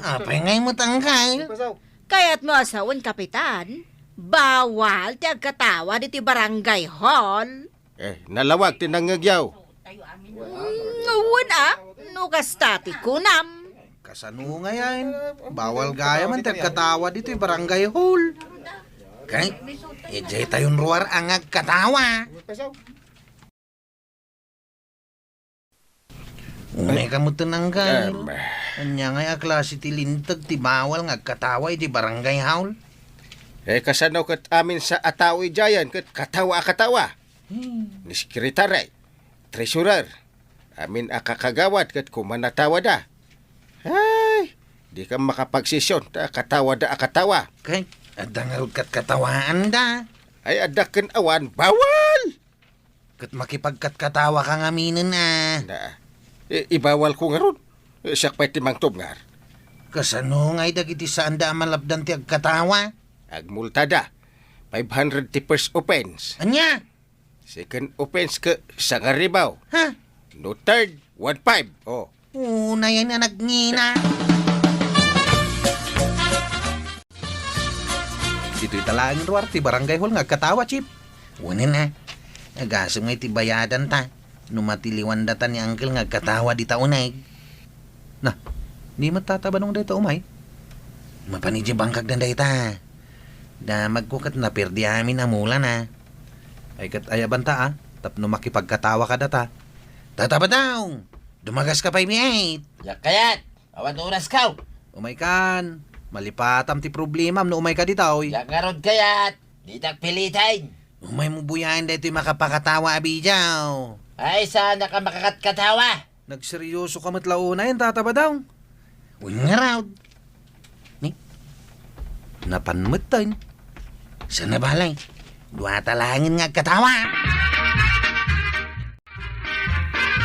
Apay ngay met, Angkal? Pasaw. Kayatmo a sawen, Kapitan? Bawal ti agkatawa ditoy barangay hall. Eh, nalawag ti nangngegyaw. Mm, wen a, no kasta ti kunam. Kasano ngay a? Bawal gayam ti agkatawa ditoy barangay hall. Kay, idiay tayon ruar a nga agkatawa. Unay ka met, Angkal. Em. Ania ngay a klase ti linteg ti bawal nga agkatawa iti barangay hall? Eh, kasano ket amin sa a tao idiayen ket katawa a katawa? Hmm. Ni sekretary, treasurer, amin a kakagawad ket kumanatawada. Ay, dika makapagsesion ta katawada a katawa. Kay, adda ngarud katkatawaanda. Ay, adda ken awan, bawal! Ket makipagkatkatawa ka ngaminen a. Na, i-, ibawal ko ngarud. Siak pay ti mangtubngar. Kasano ngay dagiti saanda a malapdan ti agkatawa? Agmultada. Five hundred ti first offense. Ania? Second offense ket sangaribaw. Ha? No third, one five. Oh. Unay a nagngina. Ditoy ta laeng ruar ti barangay hall nga agkatawa, Chief. Wen a. Agasem nga iti bayadan ta. No matiliwanda ta ni Uncle nga agkatawa dita uneg. Na, di met Tata Badong dayta umay? Mapan idiay bangkagdan dayta. Damagko ket naperdi amin a mulana. Ay ket ayabanta a, tapno makipagkatawa kadata. Tata Badong! Dumagas ka pay met! Diak kayat! Awan oras kaw! Umay kan! Malipatam ti problemam no umay ka ditoy. Diak ngarud kayat! Ditak piliten! Umay mo buyaen daytoy makapakatawa a video. Ay, saan ka makakatkatawa? Nagseryoso ka met la unay, Tata Badong. Wen ngarud. Ni? Napan metten. Sana balay. Dua ta laengen nga agkatawa.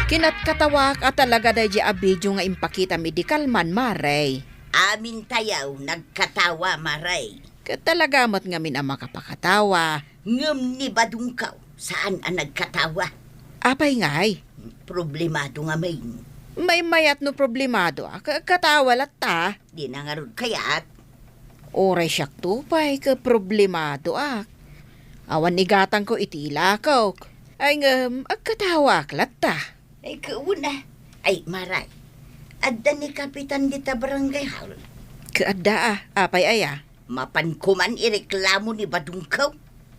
Kinatkatawaak a talaga daydiay a video nga impakitam idi kalman, Mare. Amin tayo nagkatawa, Mare. Ket talaga met ngamin a makapakatawa. Ngem ni Badungkaw, saan a nagkatawa. Apay ngay? Problemado ngamin. Maymayat no problemado a, ka-, katawa latta. Di na ngarud kayat. Uray siakto pay ket problemadoak. Awan igatangko iti ilakok. Ay ngem, agkatawaak latta. Ay, kauna. Ay, Maray. Adda ni Kapitan dita barangay hall. Kaadda a, apay aya? Mapan koman ireklamo ni Badungkaw.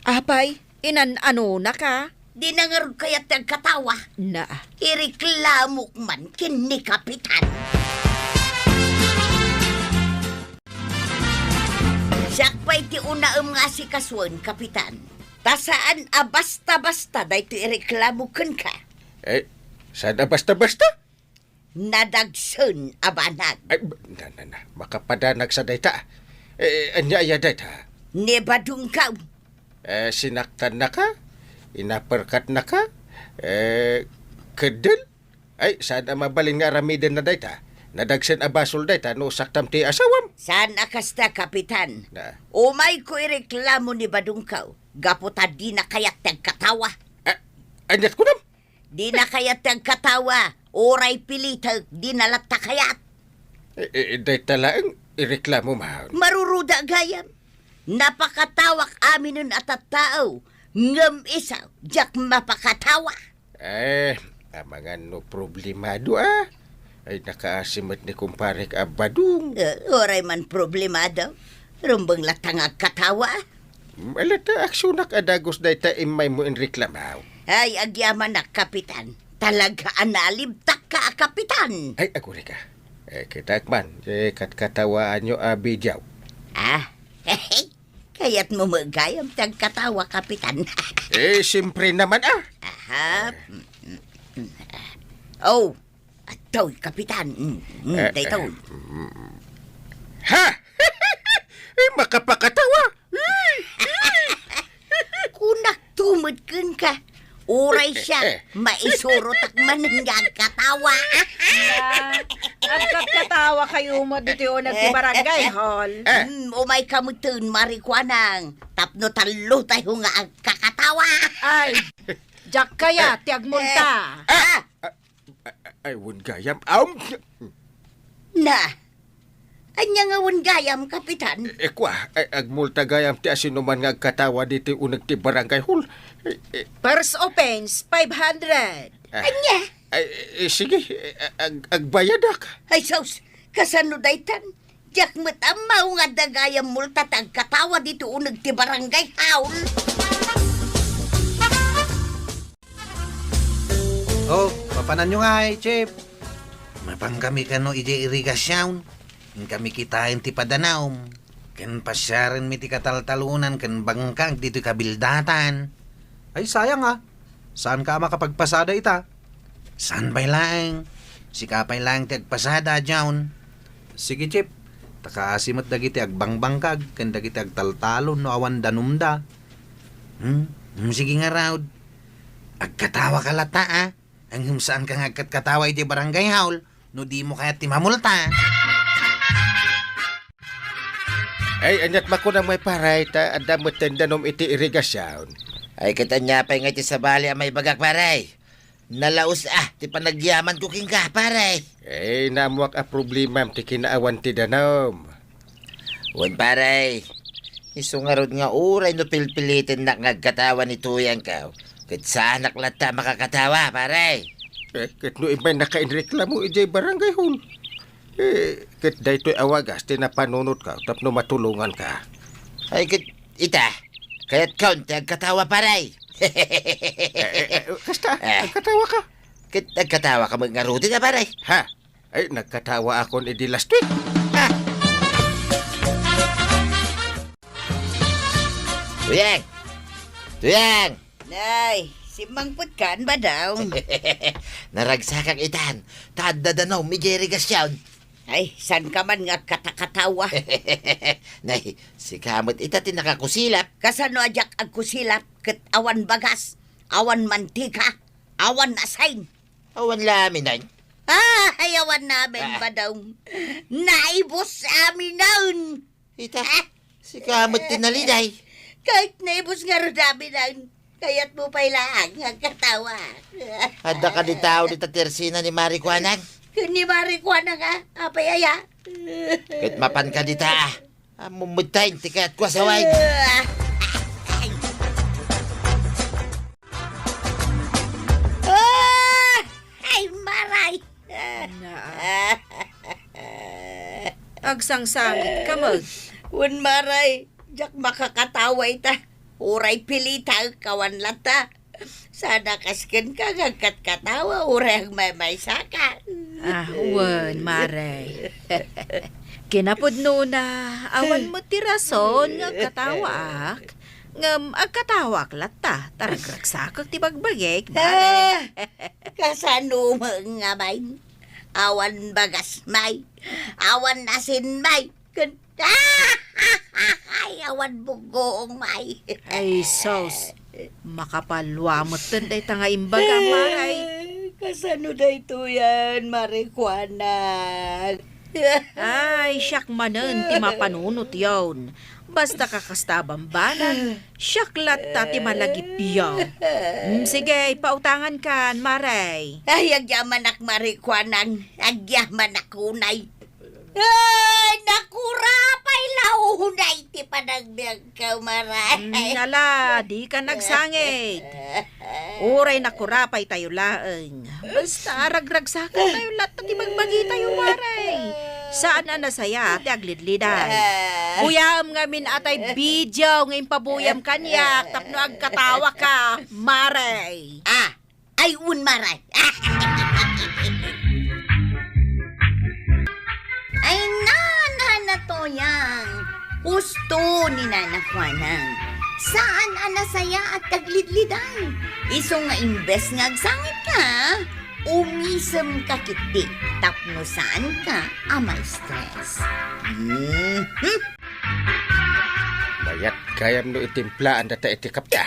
Apay, inan-anona ka? Di na ngarud kayat ti agkatawa. Naa. Ireklamok man ken ni Kapitan. Siak pay ti unaem nga asikasuen, Kapitan. Ta saan a basta-basta daytoy ireklamo kenka. Eh, saan a basta-basta? Nadagsen a banag. Ay, na, na, na. Makapadanag sa dayta. Eh, ania aya dayta? Ni Badungkaw. Eh, sinaktannaka? Inaperkatnaka? Eh, keddel? Ay, saan a mabalin nga aramidenna dayta? Nadagsen a basol dayta no saktam ti asawam. Saan a kasta, Kapitan? Na. Umayko ireklamo ni Badungkaw. Gapu ta dina kayat ti agkatawa. Ah, aniat kunam? Dina kayat ti agkatawa, uray pilitek, dina latta kayat. Eh, eh, dayta laeng ireklamo man. Maruruda gayam. Napakatawak aminen a tattao, ngem isu, diak mapakatawa. Eh, amangan no problemado, ah. Ay, nakaasi met ni kumparek a Badong. Eh, uray man problemado. Rumbeng latta nga agkatawa. Ala ta aksionak a dagus dayta immaymo inreklamo. Ay, agyamanak, Kapitan. Talaga a nalibtakka a Kapitan. Ay, agurayka. Eh, kitaek man, eh, katkatawaanyo a video. Ah, kayatmo met gayam ti agkatawa, Kapitan. Eh, siyempre naman, ah. Aha. Mm, mm, mm. Oh, adtoy, Kapitan. Mm, mm, Eh, daytoy. eh, mm. Ha? Eh, makapakatawa? Kunak tumod kenka. Uray siak, Eh, eh. maisurotak manen nga agkatawa. Na, agkatkatawa kayo mo ditoy uneg ti barangay hall. Eh. Mm, umay ka metten, Mari Kuanang. Tapno tallo tayo nga agkakatawa. Ay, diak kayat ti agmulta. Ah! Ah, ah, ay, wen gayam. Aum! Na, ania nga wen gayam, Kapitan? Eh, kua, ay, agmulta gayam ti asinoman nga agkatawa ditoy uneg ti barangay hall. Eh, eh. First offense, five hundred. Ah. Ania? Ay, eh, sige, eh, ag-, agbayadak. Ay, sus, kasano daytan? Diak met ammo nga adda gayam multa ti agkatawa ditoy uneg ti barangay hall. Oh, mapananyo ngay, Chief? Mapankami kano idiay irigasion. Inkami kitaen ti padanaom. Ken pasiarenmi ti kataltalonan ken bangkag ditoy kabildatan. Ay, sayang, ah. Saanka a makapagpasada ita? Saan pay laeng? Sika pay laeng ti agpasada, John. Sige, Chief. Ta kaasi met dagiti agbangbangkag ken dagiti agtaltalon no awan danumda. Hmm? Hmm, sige ngarud. Agkatawa ka latta, ah. Ngem saanka nga agkatkatawa iti barangay hall no dimo kayat ti mamulta. Ay, aniat makunam ngay, pare, ta adda met ti danum iti irigasion. Ay, ket ania pay ngay ti sabali a maibagak, pare? Nalaus, ah, ti panagyamanko kenka, pare. Eh, naammoak a problemam ti kinaawan ti danum. Wen, pare. Isu ngarud nga uray no pilpilitennak nga agkatawa ni tuyangko, ket saanak latta a makakatawa, pare. Eh, ket no immay nakainreklamo idiay barangay hall? Eh, ket daytoy a wagas ti napanunotko tapno matulonganka. Ay, ket ita, kayatkon ti agkatawa, pare. Eh, eh, eh, kasta, Eh. agkatawa ka. Ket agkatawa ka met ngarud, pare. Ha? Ay, nagkatawa akon idi last week. Ah! Tuyang! Tuyang! Nay, simmangpetkan, Badong. Naragsakak itan, ta adda danum idiay irigasion. Ay, saanka man nga agkatakatawa? Nay, sika met ita ti nakakusilap. Kasano a diak agkusilap ket awan bagas, awan mantika, awan asin? Awan la aminen. Ah, ay, awan la amin, Ah. Badong. Naibus aminen. Ita, Ah. sika met ti naliday. Ket naibus ngarud aminen. Kayatmo pay laeng nga agkatawa. Adda kadi tao dita ti opisina ni Mari Kuanang? Ken ni Mari Kuanang, ah? Apay aya? Ket mapanka dita, ah. Ammom met ti kayatko a saway. Ah, ay. Ah! Ay, Maray! Naa. Agsangsangitka met. Wen, Maray, diak makakatawa ita. Uray pilitaek awan latta. Saan a kas kenka nga agkatkatawa, uray agmaymaysaka. Ah, wen, Maray. Kinapudnona, awan met ti rason nga agkatawaak. Ngem agkatawaak latta, ta ragragsakek ti bagbagik, Maray. Ah, kasano met ngamin? Awan bagasmi, awan asinmi, ken ay, awan buggoongmi. Ay, sus. Makapalua metten dayta nga imbagam, Maray. Kasano daytoyen, Mari Kuanang? Ay, siak manen ti mapanunotyon. Basta kakasta a bambanag, siak latta ti malagipyo. Mm, sige, pautangankan, Maray. Ay, agyamanak, Mari Kuanang. Agyamanak unay. Ay, nakurapay la unay ti panagbiagko, Maray. Mm, ala, dika nagsangit. Uray nakurapay tayo laeng. Basta aragragsakatayo latta ti bagbagitayo, Maray. Saan a nasayaat ti aglidliday. Kuyaem ngamin a tay video nga impabuyam kaniak tapno agkatawaka, Maray. Ah, ay, un, Maray. Ay, nana, Tuyang. Husto ni Nana Kuanang. Saan a nasayaat ti aglidliday. Isu nga imbes nga agsangitka, Umisemka ketdi tapno saanka a ma-stress. Mhm. Mayat gayam no itimplaanda ta iti kape.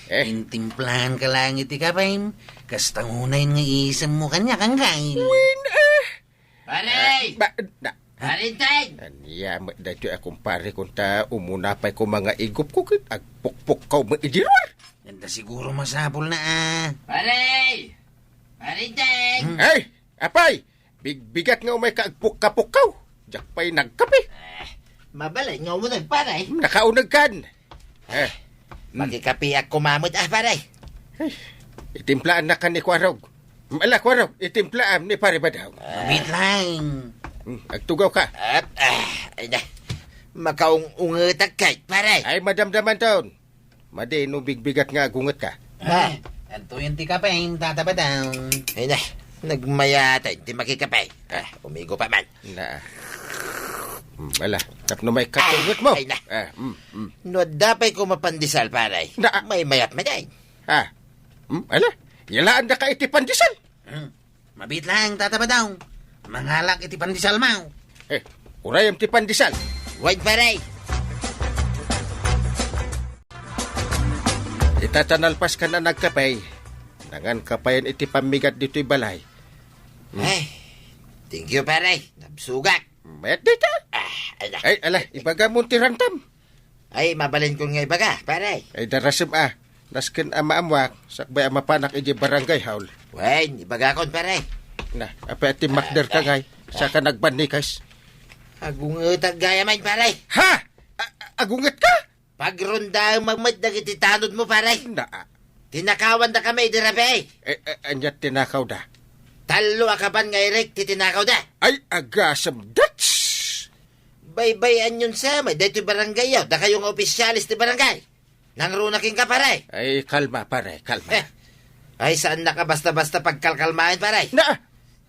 Eh. Intimplaanka laeng iti kapem, kasta unay nga isemmo kaniak, anggaw. Wen, eh. Pare! Ah, ba, na, Pare Ted! Ania met daytoy a kumpare ko ta umuna pay ko mangigupko ket agpukpukkaw met idi ruar. Anda siguro masapulna a. Pare! Pare Ted! Hmm. Ay! Apay! Bigbigat nga umayka agpukkapukkaw. Diak pay nagkape. Ah, mabalin nga umuneg, pare. Hmm, nakaunegkan. Eh. Hmm. Makikapiak koma met, ah, pare. Ay, itimplaannak ni Kuarog. Ala, Kuarog, itimplaam ni Pare Badong. Wait lang. Hmm, agtugawka. Ap, ah, ay na. Makaung-ungetak kay, pare. Ay, madamdamanton. Madi no bigbigat nga agungetka. Ah, anto yan ti kapem, Tata Badong? Ay na, nagmayat ti makikape. Ah, umigo pa man. Na. Mm, ala, tapno maikkatunget mo. Ay, na. Ah, mm, mm. No adda pay koma pandesal, pare. Na. Maymayat met ay. Ah. Mm, ala, yalaandaka iti pandesal. Hmm. Mabiit lang, Tata Badong. Mangalak iti pandesalmo. Eh, urayem ti pandesal. Wen, pare. Ita ta nalpaskan a nagkape, nanganka payen iti pammigat ditoy balay. Hmm. Ay, thank you, pare. Nabsugak. Met dita? Ah, ala. Ay, ala, ibagamon ti rantam. Ay, mabalinkon nga ibaga, pare. Ay, darasem a. Nasken a maammoak, sakbay a mapanak idiay barangay hall. Wen, ibagakon, pare. Na, apay a timmakderka ngay, saka nagbannikes? Agungetak gayam, pare. Ha? A-, a-, agungetka? Pagrondaem met dagiti tanodmo, pare. Na, a- Tinakawandakami idi rabii. Eh, eh, ania tinakawda? Tallo a kaban nga irik ti tinakawda. Ay, agasem, dats! Baybay-anyon sa met daytoy barangayyo, dakayo nga opisyales ti barangay. Nangruna kenka, pare. Ay, kalma, pare, kalma. Eh. Ay, saannak a basta-basta pagkalkalmaen, pare. Na!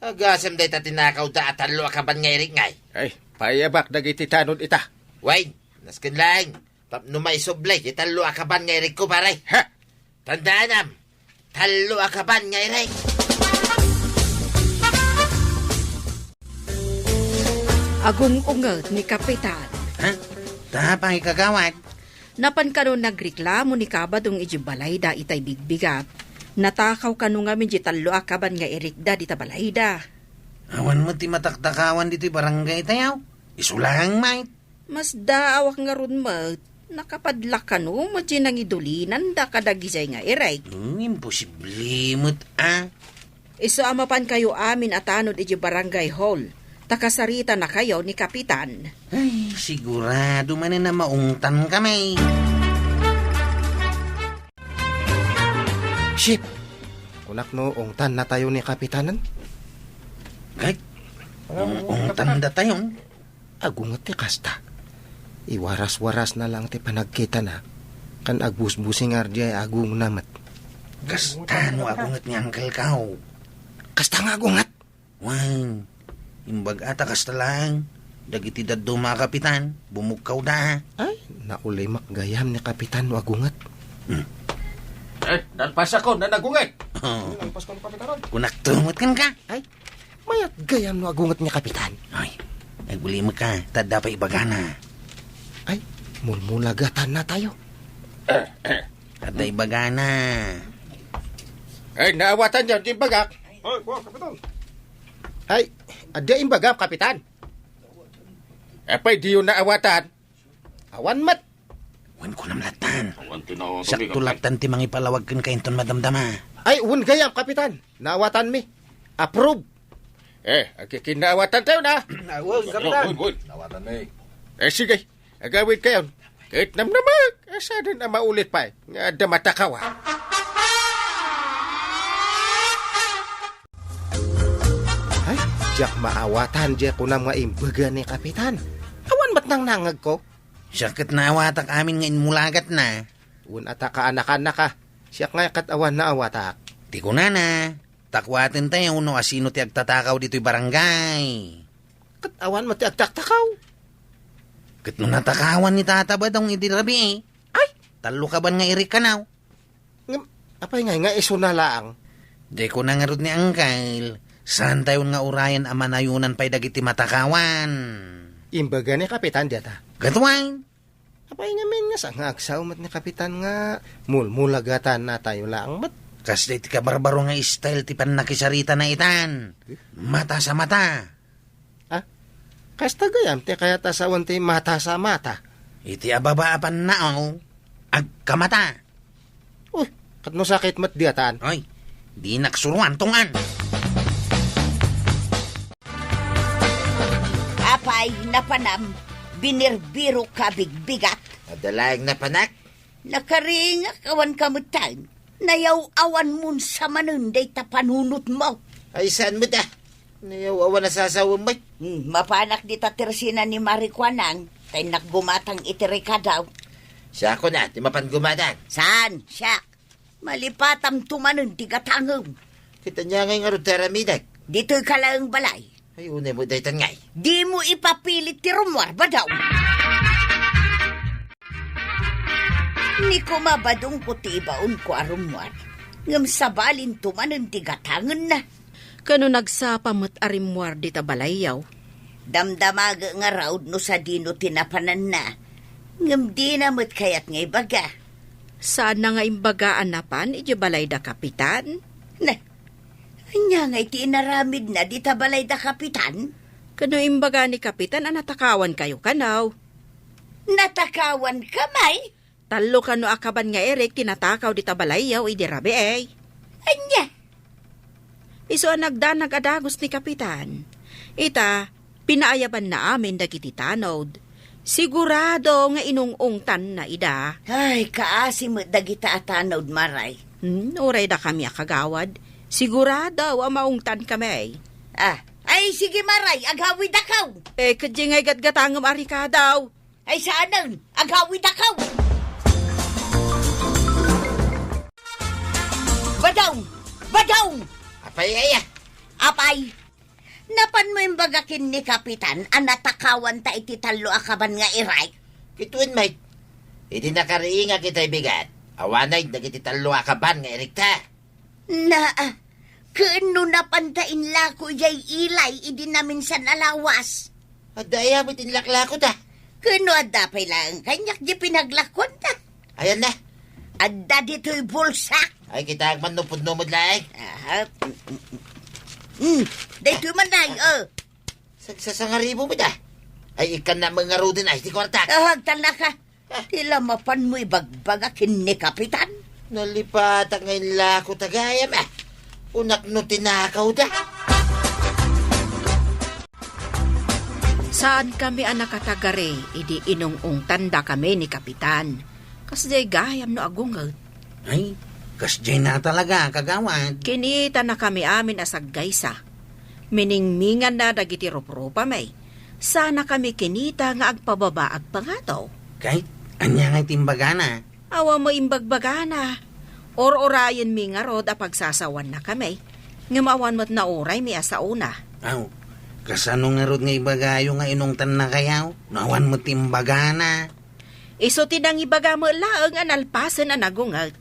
Agasem dayta tinakawda a tallo a kaban nga irik ngay. Ay, paayabak dagiti tanod ita. Wen, nasken laeng. Tapno maisubli ti tallo a kaban nga irikko, pare. Ha? Tandaanam, tallo a kaban nga irik. Agung-unget ni Kapitan. Ha? Apay, kagawad? Napan kano nagreklamo ni Kabadong idiay balayda itay bigbigat. Natakaw kano ngamin diay tallo a kaban nga irikda dita balayda. Awan met ti matakdakawan ditoy barangay tayo. Isu laeng met. Masdaawak ngarud met, nakapadlak kano met ti nangidulinanda kadagijay nga irik. Hmm, imposible met a. Isu a mapankayo amin a tanod idiay barangay hall, ta kasaritanakayo ni Kapitan. Ay, sigurado manen a maungtankami. Shit! Kunak no ungtannatayo ni Kapitanen? Kay, ung-, ungtannatayon. Agunget ti kasta. Iwaras-warasna lang ti panagkitana, ken agbusbusingar diay agongna met. Kasta no agunget ni Uncle Kao. Kasta nga agunget? Wen, imbag-a ta kasta laeng, dagiti dadduma a kapitan, bumukkaw da. Ay, naulimek gayam ni Kapitan no agunget. Hmm. Eh, nalpasakon a nagunget. Oh. Nalpaskon, Kapitan. Kunakto met kenka. Ay, mayat gayam no agunget ni Kapitan. Ay, agulimekka, ta adda pay ibagana. Ay, mulmulagatanna tayo. Adda ibagana. Ay, naawatan diay imbagak. Ay, kua, Kapitan. Ay, adda imbagam, Kapitan. Apay, diyo naawatan? Awan met. Wen, kunam lattan. Awan ti naawatan. Sakto lattan ti mangipalawag kenka inton madamdama. Ay, wen gayam, Kapitan. Naawatanmi. Approve. Eh, agkikinnaawatan tayo na. Wen, Kapitan. Wen, wen. Naawatanmi. Eh, sige. Agawidkayon. Ket namnamek, eh, saan a maulit pay nga adda matakawa. Ay, diak maawatan diay kunam nga imbaga ni Kapitan. Awan met nangnangegko. Siak ket naawatak amin nga inmulagatna. Wen a ta kaanakannak a. Siak ngay ket awan naawatak. Ti kunana, takuaten tayo no asino ti agtatakaw ditoy barangay. Ket awan met ti agtaktakaw. Ket no natakawan ni Tata Badong idi rabii, ay, tallo kaban nga irik kanaw. Ngem, apay ngay nga isuna laeng? Di kuna ngarud ni Angkel, saantayon nga urayen a manayonan pay dagiti matakawan. Imbaga ni Kapitan diata. Gatuay. Apay ngamin nga sa nga agsaw met ni Kapitan nga mulmulagatan natayo laeng met? Kas daytoy kabarbaro nga style ti pannakisaritana itan. Mata sa mata. Ah, kasta gayam ti kayat a sawen ti mata sa mata. Iti ababa a pannaaw, agkamata. Uy, ket no sakit met diatan. Oy, dinak suruan tungan. Apay, napanam, binirbiro ka bigbigat. Adda laeng napanak? Nakaringak awan ka metten. Nayaw-awan mon sa manen dayta panunot mo. Ay, saan mo da? Nayaw-awan a sasawem, bay. Hmm, mapanak dita tersina ni Mari Kuanang, ta innak gumatang iti rekado. Siak na, ti mapan gumatang. Saan? Siak. Malipatam tumanen ti gatangem. Kita niya ngay nga rod ti aramidek. Ditoy ka laeng balay. Ay, unay mo daytan ngay. Di mo ipapilit ti rummuar, Badong. Ni kumabadong ko ti ibaon ko a rummuar, ngem sabalin tumanen ti gatangenna. Kano nagsapa met a rimmuar dita balayyaw? Damdamagek ngarud no sadino ti napananna, ngem dina met kayat nga ibaga. Saanna nga imbaga a napan idiay balay da Kapitan? Na, ania nga iti inaramidna dita balay da Kapitan? Kano imbaga ni Kapitan a natakawan kayo kanaw? Natakawan ka, may? Tallo kano a kaban nga irik ti natakaw dita balayyaw idi rabii. Ania? Isu a nagdanag a dagus ni Kapitan. Ita, pinaayabanna amin dagiti tanod. Sigurado nga inung-ungtanna ida. Ay, kaasi met dagita a tanod, Maray. Hmm, uray dakami a kagawad. Sigurado a maungtan kami. Ah, ay, sige, Maray, agawidakaw. Eh, kadya ngay gatgatangem a rikadaw. Ay, saanen, agawidakaw. Badong! Badong! Apay, aya? Apay, napan mo imbaga ken ni Kapitan a natakawanta iti tallo a kaban nga irik? Kituen met. Idi nakariingak itay bigat, awanay dagiti tallo a kaban nga irikta. Na, ken no napanta inlako idiay ilay idi naminsan a lawas? Adda aya met inlaklako ta? Ken no adda pay laeng kaniak di pinaglakuan ta? Ayan na. Adda ditoy bulsak. Ay, kita agman no pudno met laeng. Aha. Mm, daytoy man, day, oh. Sagsasangaribo met, ah. Ay, ikkan na mangaruden, ay, ti kwarta. Ah, agtalna ka. Ti la mapan mo ibagbaga ken ni Kapitan? Nalipatak nga inlako ta gayam, ah. Unak no tinakaw da. Saan kami a nakatagari idi inung-ungtanda kami ni Kapitan. Kasdiay gayam no agunget. Ay, kasdiay na talaga, kagawad. Kinitana kami amin a saggaysa. Miningminganna dagiti ruprupami. Sana kami kinita nga agpababa agpangato. Kay, ania nga iti imbagana? Awan mo imbagbagana. Or-orayenmi ngarud a pagsasawanna kami. Ngem awan met nauraymi a saona. Aw, kasano ngarud nga ibagayo nga inungtannakayo? No awan met ti imbagana. Isu ti nangibaga met laeng a nalpasen a nagunget.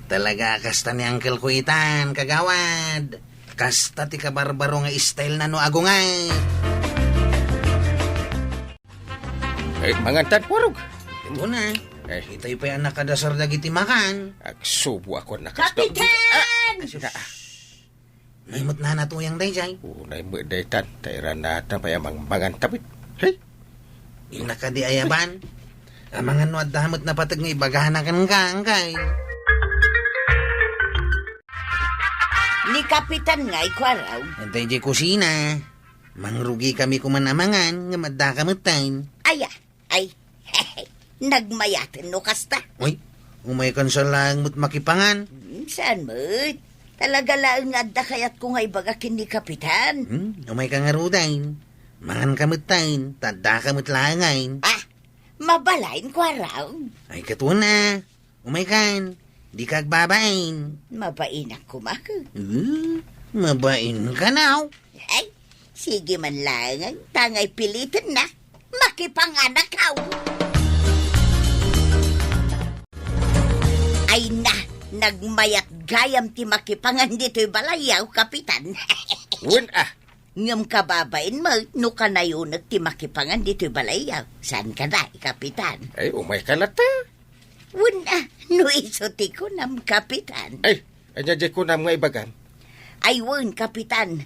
Talaga a kasta ni Uncle ko itan, kagawad. Kasta ti kabarbaro nga style na no agunget. Eh, mangantan, Warog. Ito na. Eh. Itay pay a nakadasar dagiti makan. Agsubo ako na kasta. Kapitan! Ah, ah. Nay met nana tuyang dayjay. Unay met daytan, ta iranatan pay a mangmangan tapit. Hey! Inna kadi ayaban. Amangan no adda met napateg nga ibagana kenka, angkay. Ni Kapitan nga ikuaraw. Dayjay kusina. Mangrugi kami kuman amangan, ngem adda ka metten. Aya, Ay, nagmayaten no kasta. Uy, umaykan sa laeng met makipangan. Hmm, saan met? Talaga laeng nga adda kayatko nga ibaga ken ni Kapitan. Hmm, umayka ngaruden. Mangan ka metten, ta adda ka met laengen. Ah, mabalin, kuaraw. Ay, katuan a. Umaykan, dika agbabain. Mabainak koma. Uh, mabain ka, naw? Ay, sige man laeng, tangay piliten na. Makipanganak, aw. Ay na, Nagmayat gayam ti makipangan ditoy balayyaw, Kapitan. Wen, ah. Ngem kababain met no kanayonek ti makipangan ditoy balayyaw. Saan ka da, Kapitan? Ay, umay ka latta. Wen, ah, no isu ti kunam, Kapitan. Ay, ania diay kunam nga ibagam? Ay, wen, Kapitan.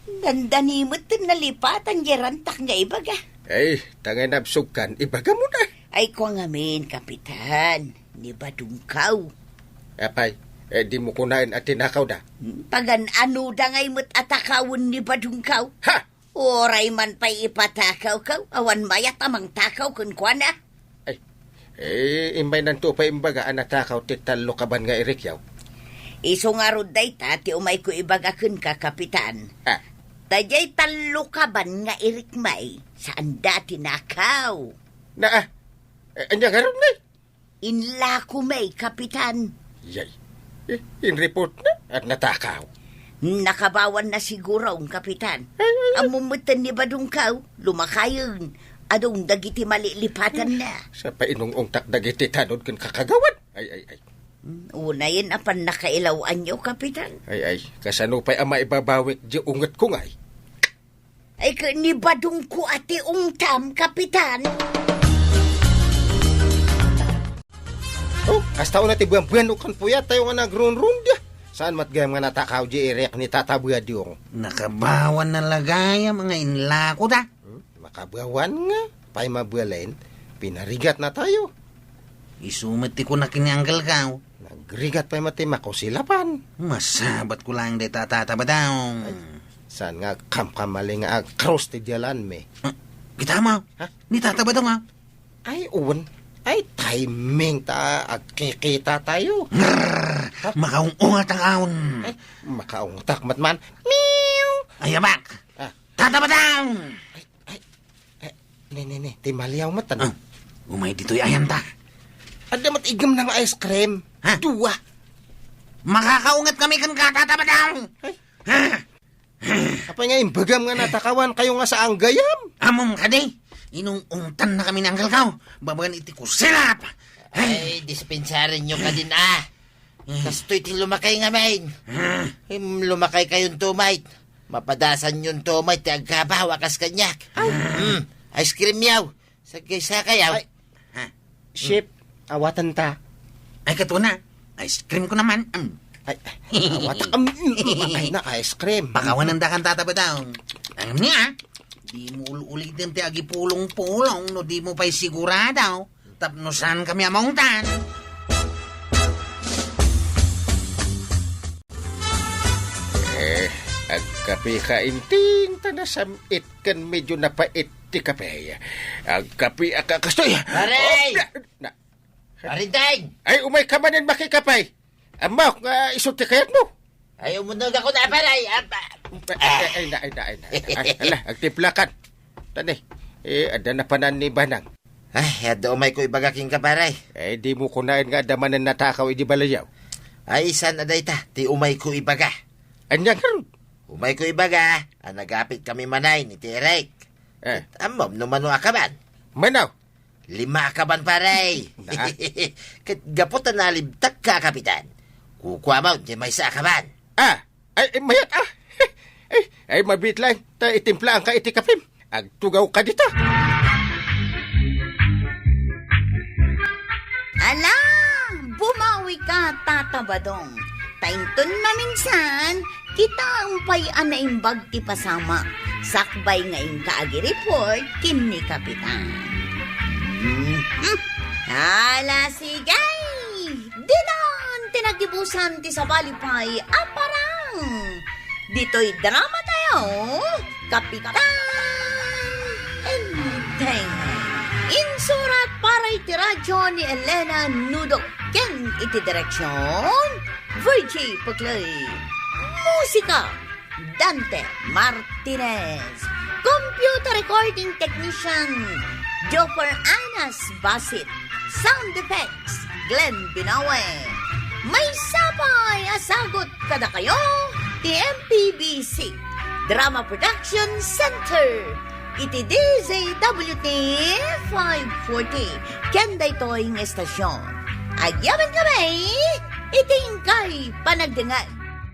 Dandani met ti nalipatan diay rantak nga ibaga. Ay, tangay nabsugkan, ibagam na. Ay, kua ngamin, Kapitan. Ni Badungkaw. Apay, eh, dimo kunaen a tinakawda? Pagan-anoda ngay met a takawen ni Badungkaw? Ha! Uray man pay ipatakawkaw, awan mayat a mangtakaw kenkuana. Ay, eh, immaynanto pay imbaga a natakaw ti tallo kaban nga irikyaw. Isu ngarud dayta ti umayko ibaga kenka, Kapitan. Ah. Ta diay tallo kaban nga irikmay, saanda a tinakaw. Na, ah, eh, ania ngarud, nay? Inlako may, Kapitan. Yay. Eh, in-report na at natakaw. Nakabawan na siguro, Kapitan. Ay, ay, ay. Ammom metten ni Badungkaw, lumakayen. Adun dagiti malilipatanna. Sa painungongtak dagiti tanod ken kakagawan. Ay, ay, ay. Mm, unayen a pannakailawanyo, Kapitan. Ay, ay. Kasano pay a maibabawik di ungetko ngay? Ay, ket ni Badungko a ti ungtam, Kapitan. Oh, kasta una ti buan-buan o kan puyat tayo nga nagrunrun dia. Saan met gayam nga natakaw di irek ni Tata Buadyo? Nakabawan na lagayam nga inlako da. Hmm? Makabawan nga. Pay mabualen, pinarigat na tayo. Isu met ti kunak ni Uncle Kao. Nagrigat pay met ti makusilapan. Masabat ko lang dayta a tatabadaw. Ay, saan nga kamkamali nga agkrus ti dialan mi? Ah, kita mo? Ha? Ni tatabadaw nga. Ay, uwan. Ay, timing ta agkikita tayo. Ngrrr! Ha? Makaung-ungat ang aon. Ay, makaungtak met man. Meow! Ay, abak! Ah. Tatabadaw! Ay, ay, ay, ne, ne, ne, ti maliaw met, ano? Ah, umay ditoy ayanta. Adda met igem na nga ice cream. Ha? Dua. Makakaungat kami ken ka, Tata Badang. Ay. Ha? Apay nga imbagam nga natakawan kayo nga saan gayam? Amom kadi, inung-ungtan na kami ni Uncle Kao. Babaen iti kusilap. Ay, dispensarinyo kadin, ah. Kastoy ti lumakay ngamin. Hmm. Em, lumakay kayon tumay. Mapadasan yon tumay ti agkabaw a kas kaniak. Ay. Hmm. Ice cream yaw. Sagkay sa kayaw. Ay. Ha? Chef, awatan ta. Ay, katuna. Ice cream ko naman. Mm. Ay, awatan. Am, mm, ay na, ice cream. Pakawanan da kan tata ba daw? Ang niya, di mo ul-ulitin ti agipulong-pulong no di mo pa'y sigurado. Tapno saan kami a maungtan? Eh, agkape ka inting ta nasam-it ken medyo napait ti kape. Agkape a ka-, kastoy. Pare! Oh, na, na. Pare Deng! Ay, umay ka manen makikape. Ammok nga isu ti kayatmo. Ay, umunog ako na, pare. Ay, ab-, Ay, ay, ay, na, ay, na, ay, na. Ay, ala, agtiplakan. Tani, eh, adda na panan ni Banang. Ay, adda umayko ibaga kenka, pare. Eh, di mo kunaen nga adda manen natakaw idi balayaw. Ay, saan a dayta ti umayko ibaga? Ania ngarud? Umayko ibaga a nagapit kami manay ni ti Eric. Eh. Ammom no mano a kaban? Mano? Lima a kaban, pare. Na? Ket gapu ta nalibtak ka, Kapitan. Kukuamon ti maysa a kaban. Ah, ay, ay, mayat, ah. Ay, ay, mabit lang. Ta itimplaan ka iti kapim. Agtugaw ka dita. Ala, bumawi ka, Tata Badong. Ta inton maminsan, kitaem pay a naimbag ti pasamak. Sakbay nga inka agi-report ken ni Kapitan. Mhm. Ala, sige! Dinan ti nagibusan ti sabali pay a parang. Ditoy drama tayo, Kapitan Enteng. Insurat para iti radyo ni Elena Nudo ken iti direksyon, Virgie Puclay. Musika, Dante Martinez. Computer recording technician, Joffer Anas Basit. Sound effects, Glenn Binawe. Maysa pay a sagut kadakayo ti M P B C Drama Production Center iti D Z W T five forty. Ken daytoy nga estasyon. Agyaman kami! iti inkay panagdengngeg.